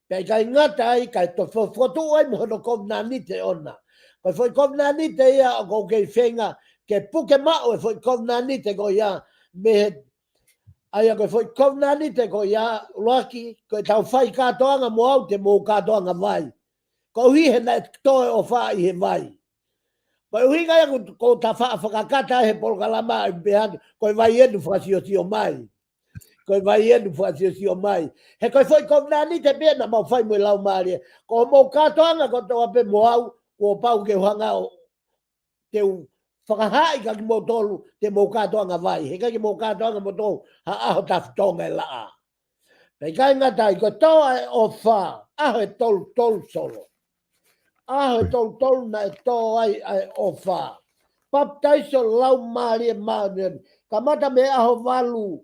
Pea ʻikai ngata ai, kae toe fokotuʻu ai mo hono kovinānite ʻona. Ko e foʻi kovinānite ia ʻoku ou kei feinga ke puke maʻu e foʻi kovinānite ko ia mei he, ʻa ia ko e foʻi kovinānite ko ia, ʻuluaki, ko ʻetau fai kātoanga mo au te mou kātoanga vai. Koeʻuhi he naʻe tō e ʻofa ʻi he vai. Ko e ʻuhinga ia ʻoku, ʻoku ta faʻa fakakata he polokalama ʻi pehē, ko e vai eni fakasiosio mai. Ko e vai eni fakasiosio mai. He ko e foʻi kovinānite pē naʻa mau fai mo e Laumālie. Ko hoʻomou kātoanga kotoa pē mo au, kuo pau ke u hanga ʻo te u fakahaaʻi kia kimoutolu, te mou kātoanga vai. He ʻikai ke mou kātoanga moutolu ha ʻaho tafitonga e laʻā. Pea ʻikai ngata ai, ko e tō ʻa e ʻofa, ʻaho ʻe tolu tolu Solo. ʻAho ʻe tolu tolu naʻe tō ai ʻa e ʻofa. Papitaiso Laumālie Māʻoniʻoni. Kamata mei he ʻaho valu,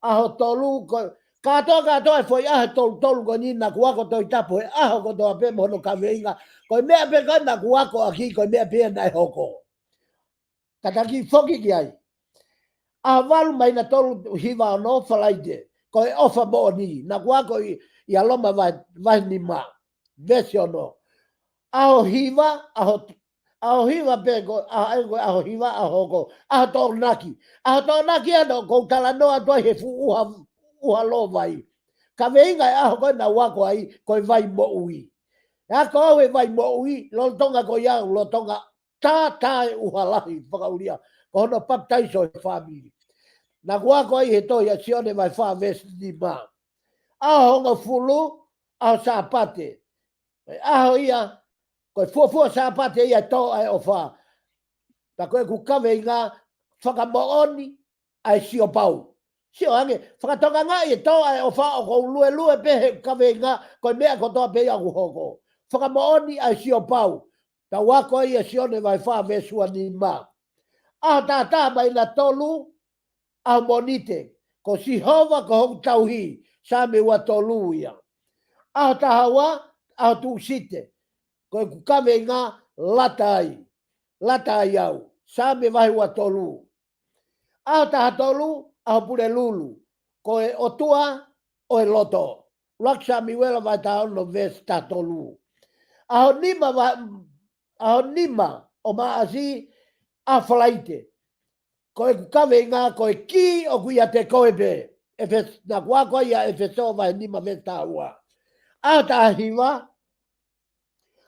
ʻaho tolu, ko e, kātoa, kātoa e foʻi ʻaho ʻe tolu tolu ko eni naʻa ku ako Tohi Tapu he ʻaho kotoa pē mo hono kaveinga. Ko e meʻa pē ko ē naʻa ku ako ʻaki, ko e meʻa pē ia naʻe hoko. Kātaki foki ki ai. ʻAho valu māhina tolu hiva ono Falaite. Ko e ʻofa moʻoni. Naʻa ku ako ʻi, ʻia Loma vahe, vahe nima. Veesi ono. ʻAho hiva, ʻaho, ʻaho hiva pē ko, ʻa, ʻa, ko e ʻaho hiva, ʻaho hoko. ʻAho Tokonaki. ʻAho Tokonaki ʻa ena ʻoku ou talanoa atu ai he fuʻu ʻuha, ʻuha lōvai. Kaveinga e ʻaho ko ē naʻa ku ako ai, ko e vai moʻui. ʻA ia ko e vai moʻui, lolotonga ko ia, lolotonga tā, tā e ʻuha lahi fakaʻulia, ko hono papitaiso e fāmili. Naʻa ku ako ai he tohi ʻa Sione vahe fā veesi nima. ʻAho hongofulu, ʻaho Sāpate. Ko e ʻaho ia, ko e fuofua Sāpate ia ʻe tō ai e ʻofa. Pea ko ʻeku kaveinga, fakamoʻoni ʻa e siopau. Sio ange, fakatokangaʻi e tō ʻa e ʻofa ʻoku ou luelue pē he kaveinga, ko e meʻa kotoa pē ia ʻoku hoko. Fakamoʻoni ʻa e siopau. Tau ako ai ʻa Sione vahe fā veesi ua nima. ʻAho taha taha māhina tolu, ʻaho Mōnite. Ko Sihova ko hoku tauhi, Saame ua tolu ia. ʻAho taha ua, ʻaho Tūsite. Ko ʻeku kaveinga, lata ai. Lata ai au. Saame vahe ua tolu. ʻAho taha tolu, ʻaho Pulelulu. Ko e ʻOtua ʻo e loto. ʻUluaki Samiuela vahe taha ono veesi taha tolu. ʻAho nima va-, ʻaho nima ʻo Maʻasi, ʻaho Falaite. Ko ʻeku kaveinga, ko e kī ʻoku ʻiate koe pē. ʻEfes-, naʻa ku ako ai ʻa ʻEfesō vahe nima veesi taha ua. ʻAho taha hiva,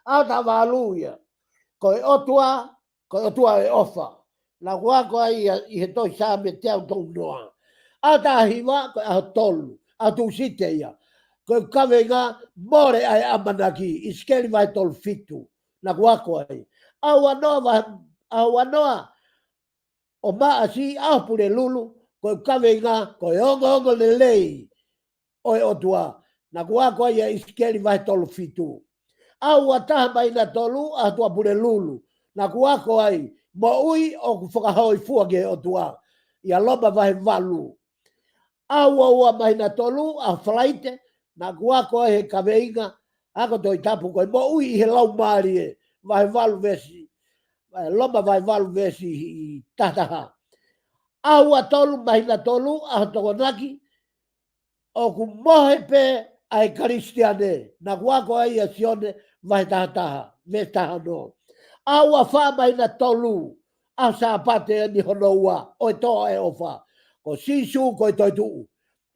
ʻaho taha valu ia. Ko e ʻOtua, ko e ʻOtua ʻo e ʻofa. Naʻa ku ako ai ia ʻi he tohi Saame teau tolu noa. ʻAho taha hiva, ko e ʻaho tolu, ʻaho Tūsite ia. Ko ʻeku kaveinga, mole ʻa e ʻamanaki, ʻIsikeli vahe tolu fitu. Naʻa ku ako ai. ʻAho ua noa, va-, ʻaho ua noa ʻo Maʻasi, ʻaho Pulelulu, ko ʻeku kaveinga, ko e ongoongolelei ʻo e ʻOtua. Naʻa ku ako ai ʻa ʻIsikeli vahe tolu fitu. ʻAho ua taha māhina tolu, ʻaho Tuʻapulelulu. Naʻa ku ako ai, moʻui ʻoku fakahōifua ki he ʻOtua. ʻIa Loma vahe valu. ʻAho ua ua māhina tolu, ʻaho Falaite, naʻá ku ako ai he kaveinga, ako Tohi Tapu ko e moʻui ʻi he Laumālie, vahe valu veesi, ē, Loma vahe valu veesi tahataha. ʻAho ua tolu māhina tolu, ʻaho Tokonaki, ʻoku mohe pē ʻa e Kalisitiane, naʻá ku ako ai ʻia Sione vahe tahataha, veesi tahaono. ʻAho ua fā māhina tolu, ʻaho Sāpate eni hono ua ʻo e Toa ʻe ʻOfa, ko Sīsū ko e Toetuʻu.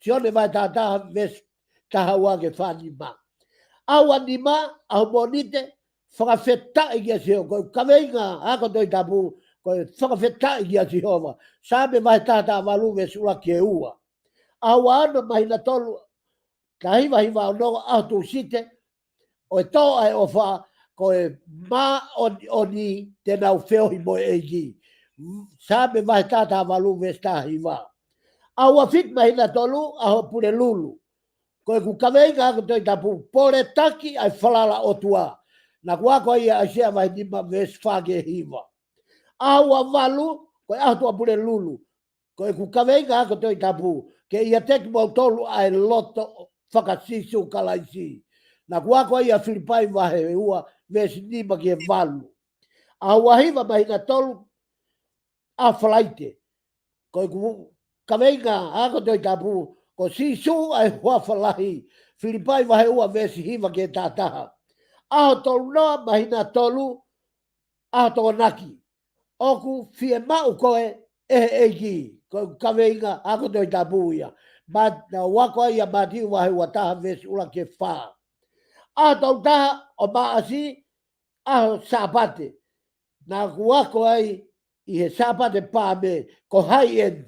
Sione vahe tahataha, veesi tahaua ki he fānima. ʻAho ua nima, ʻaho Mōnite, fakafetaʻi kia Sihova, ko e kaveinga ako Tohi Tapu, ko e fakafetaʻi kia Sihova. Saame vahe taha taha valu veesi ʻuluaki ki he ua. ʻAho ua ono māhina tolu, taha hiva hiva ono, ʻaho Tūsite ʻo e Toa ʻe ʻOfa, ko e māʻoniʻoni te nau feohi mo e ʻEiki. Saame vahe taha taha valu veesi taha hiva. ʻAho ua fitu māhina tolu, ʻaho Pulelulu. Ko ʻeku kaveinga ako Tohi Tapu, Poletaki ʻa e Falala ʻOtua. Naʻá ku ako ai ʻia ʻAisea vahe nima veesi fā ki he hiva. ʻAho ua valu, ko e ʻaho Tuʻapulelulu. Ko ʻeku kaveinga ako Tohi Tapu, Ke ʻiate kimoutolu ʻa e loto faka-Sīsū Kalaisi. Naʻá ku ako ai ʻia Filipai vahe ua veesi nima ki he valu. ʻAho ua hiva māhina tolu, ʻaho Falaite. Ko ʻeku kaveinga ako Tohi Tapu, Ko Sīsū ʻa e Huafa Lahi. Filipai vahe ua veesi hiva ki he tahataha. ʻAho tolu noa māhina tolu, ʻaho Tokonaki. ʻOku fiemaʻu koe ʻe he ʻEiki, ko ʻeku kaveinga ako Tohi Tapu ia. Mā-, naʻá ku ako ai ʻia Mātiu vahe ua taha veesi ʻuluaki ki he fā. ʻAho tolu taha ʻo Maʻasi, ʻaho Sāpate. Naʻá ku ako ai ʻi he Sāpate Paame, ko hai eni.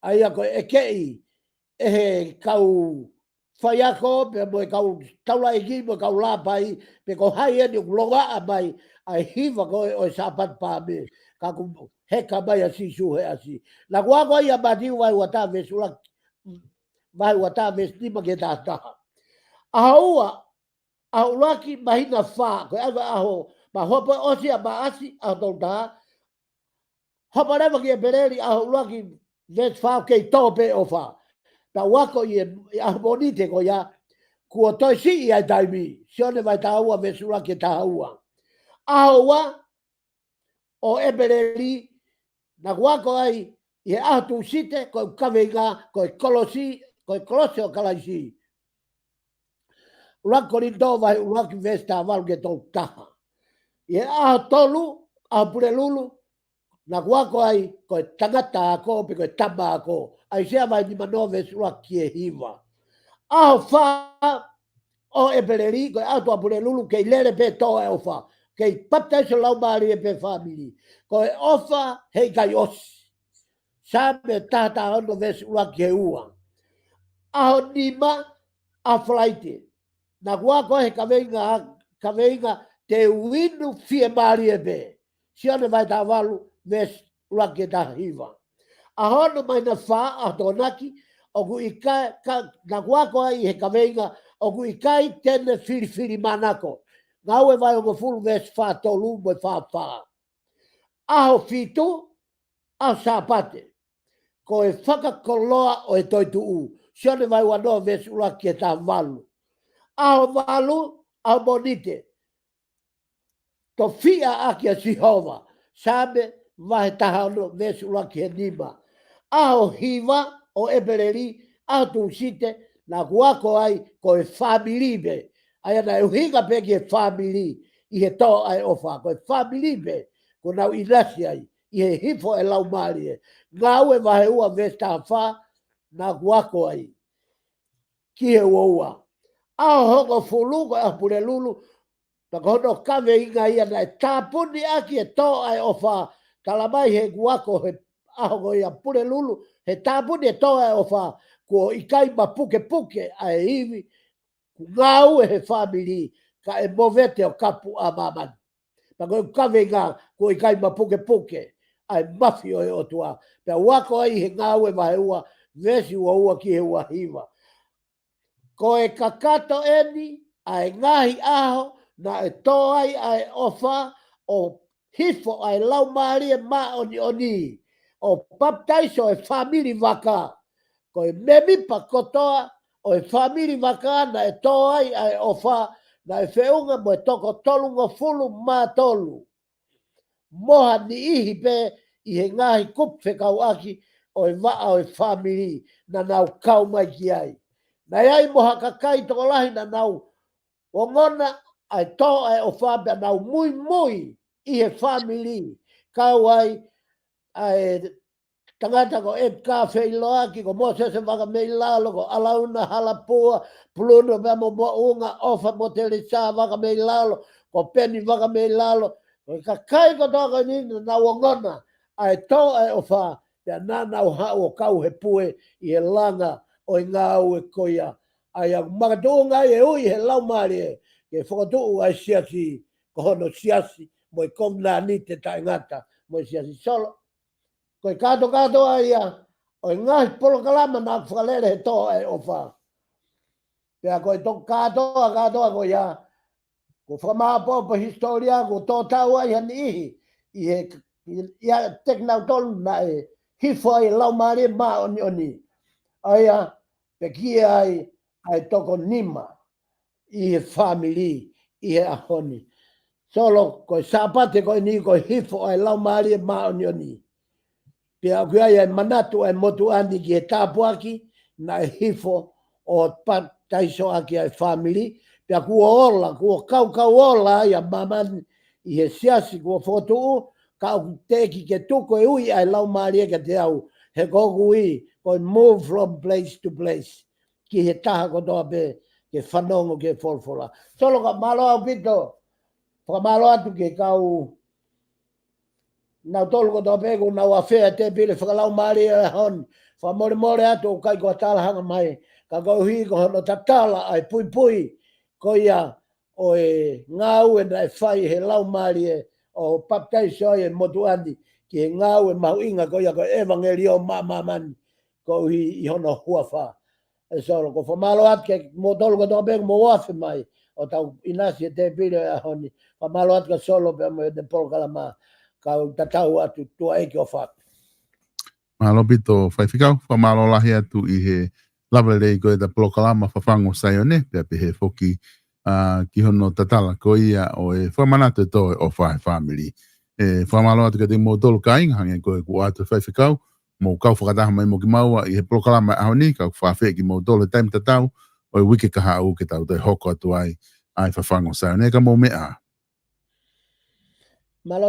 ʻA ia ko e ʻekeʻi ʻe he kau faiako, pea mo e kau taulaʻeiki, mo e kau lāpai, pe ko hai eni ʻoku longoaʻa mai ʻa e hiva ko ē ʻo e Sāpate Paame, ka ʻoku heka mai ʻa Sīsū he ʻasi. Naʻá ku ako ai ʻia Mātiu vahe ua taha veesi ʻuluaki, vahe ua taha veesi nima ki he tahataha. ʻAho ua, ʻaho ʻuluaki māhina fā, ko e ʻaho, ʻaho, ma hopo ʻosi ʻa Maʻasi, ʻaho tolu taha, hopo leva ki ʻEpeleli, ʻaho ʻuluaki veesi fā, kei tō pē ʻofa. Pea u ako ʻi he, ʻi he ʻaho Mōnite ko ia, kuo toe siʻi ʻa e taimi, Sione vahe taha ua veesi ʻuluaki ki he taha ua. ʻAho ua ʻo ʻEpeleli, naʻá ku ako ai ʻi he ʻaho Tūsite, ko ʻeku kaveinga, ko e kolosi, ko e kolosi ʻo Kalaisi. ʻUluaki Kolinitō vahe ʻuluaki veesi taha valu ki he tolu taha. ʻI he ʻaho tolu, ʻaho Pulelulu, naʻá ku ako ai ko e tangata ako, pe ko e tama ako. ʻAisea vahe nima noa veesi ʻuluaki ki he hiva. ʻAho fā ʻo ʻEpeleli, ko e ʻaho Tuʻapulelulu, kei lele pē Toa ʻe ʻOfa. Kei papitaiso Laumālie pē fāmili. Ko e ʻofa heʻikai ʻosi. Saame taha taha ono veesi ʻuluaki ki he ua. ʻAho nima, ʻaho Falaite. Naʻá ku ako he kaveinga, kaveinga te u inu fiemālie pē. Sione vahe taha valu veesi ʻuluaki ki he taha hiva. ʻAho ono māhina fā, ʻaho Tokonaki, ʻoku ʻikai, ka, naʻá ku ako ai he kaveinga, ʻoku ʻikai te ne filifilimānako. Ngāue vahe hongofulu veesi fā tolu mo e fā fā. ʻAho fitu, ʻaho Sāpate. Ko e fakakoloa ʻo e toetuʻu. Sione vahe ua noa veesi ʻuluaki ki he taha valu. ʻAho valu, ʻaho Mōnite. Tofiʻa ʻaki ʻa Sihova. Saame vahe taha ono veesi ʻuluaki ki he nima. ʻAho hiva ʻo ʻEpeleli, ʻaho Tūsite, naʻá ku ako ai ko e fāmili pē. ʻA ia naʻe ʻuhinga pē ki he fāmili ʻi he Toa ʻe ʻOfa, ko e fāmili pē kuo nau ʻinasi ai ʻi he hifo ʻa e Laumālie. Ngāue vahe ua veesi taha fā, naʻá ku ako ai ki he ua ua. ʻAho hongofulu ko e ʻaho Pulelulu, pea ko hono kaveinga ia naʻe tāpuni ʻaki e Toa ʻe ʻOfa, tala mai heʻeku ako he ʻaho ko ia Pulelulu, he tāpuni e Toa ʻe ʻOfa, kuo ʻikai mapukepuke ʻa e ivi, kuo ngāue he fāmili, kae movete ʻo kapu ʻa māmani. Pea ko ʻeku kaveinga, kuo ʻikai mapukepuke ʻa e mafi ʻo e ʻOtua. Pea u ako ai he Ngāue vahe ua, veesi ua ua ki he ua hiva. Ko e kakato eni ʻa e ngaahi ʻaho naʻe tō ai ʻa e ʻofa ʻo hifo ʻa e Laumālie Māʻoniʻoni ʻo papitaiso e fāmili vaka. Ko e mēmipa kotoa ʻo e fāmili vaka naʻe tō ai ʻa e ʻofa, naʻe feʻunga mo e toko tolungofulu mā tolu. Mo ha niʻihi pē ʻi he ngaahi kupu fekauʻaki ʻo e vaʻa ʻo e fāmili naʻa nau kau mai ki ai. Naʻe ʻi ai mo ha kakai tokolahi naʻa nau ongona ʻa e tō ʻa e ʻofa pea nau muimui ʻi he fāmili. Kau ai ʻa e tangata ko Edgar Feiloaki, ko Mōsese Vakameilalo, ko ʻAlauna Halapua, Puluno pea mo Moʻunga ʻOfa mo Telisa Vakameilalo, ko Peni Vakameilalo, ko e kakai kotoa ko eni naʻa nau ongona ʻa e tō ʻa e ʻofa, pea naʻa nau haʻu ʻo kau he pue ʻi he langa ʻo e ngāue ko ia. ʻA ia ʻoku makatuʻunga ai e ui he Laumālie ke fokotuʻu ʻa e siasi, ko hono siasi mo e kovinānite taʻengata mo e siasi. Solo, ko e kātokātoa ia ʻo e ngaahi polokalama naʻa ku fakalele he tō ʻa e ʻofa. Pea ko e toko kātoa, kātoa ko ia, ko e fakamāʻopoʻopo hisitōlia, ko e tō tau ai ha niʻihi ʻi he, ʻi he, ʻiate kinautolu naʻe hifo ai e Laumālie Māʻoniʻoni. ʻA ia, pekia ai ʻa e toko nima ʻi he fāmili ʻi he ʻaho ni. Solo, ko e Sāpate ko eni ko e hifo ʻa e Laumālie Māʻoniʻoni. Pea ʻoku ʻi ai ʻa e manatu ʻa e motuʻa ni ki he tāpuaki naʻe hifo ʻo papitaiso ʻaki ʻa e fāmili. Pea kuo ola, kuo kaukau ola ai ʻa māmani ʻi he siasi kuo fokotuʻu, ka ʻoku teʻeki ke tuku e ui ʻa e Laumālie kiate au, he ko hoku ui ko e move from place to place, ki he taha kotoa pē ke fanongo ki he folofola. Solo, ka mālō ʻaupito, fakamālō atu ki he kau nautolu kotoa pē kuo nau afea e tēpile fakalaumālie ʻo e ʻaho ni. Fakamolemole atu ʻoku ʻikai ko ha tala hanga mai, ka koeʻuhi ko hono tatala ʻa e puipui ko ia ʻo e ngāue naʻe fai he Laumālie ʻo papitaiso ai e motuʻa ni ki he ngāue mahuʻinga ko ia ko e ʻevangeliō maʻa māmani, koeʻuhi ʻi hono huafa. ʻE Solo, ko e fakamālō atu kiate kimoutolu kotoa pē kuo mou afe mai ʻo tau ʻinasi he tēpile ʻo e ʻaho ni. Fakamālō atu kia Solo pea mo e polokalama, kau tatau atu, tuʻa ʻeiki ʻofa atu. Mālō ʻaupito Faifekau, fakamālō lahi atu ʻi he lava lelei ko ʻeta polokalama Fafangu ʻo Saione, pea pehē foki, ʻa, ki hono tatala ko ia ʻo e fakamanatu e tō ʻa e ʻofa he fāmili. ʻE, fakamālō atu kiate kimoutolu kāinga, hangē ko e kuo ʻoatu ʻe Faifekau, mou kau fakataha mai mo kimaua ʻi he polokalama ʻo e ʻaho ni, kau fakaafeʻi kimoutolu he taimi tatau ʻo e uike kahaʻu ke tau toe hoko atu ai ʻa e Fafangu ʻo Saione, ka mou meʻa ā. Mālō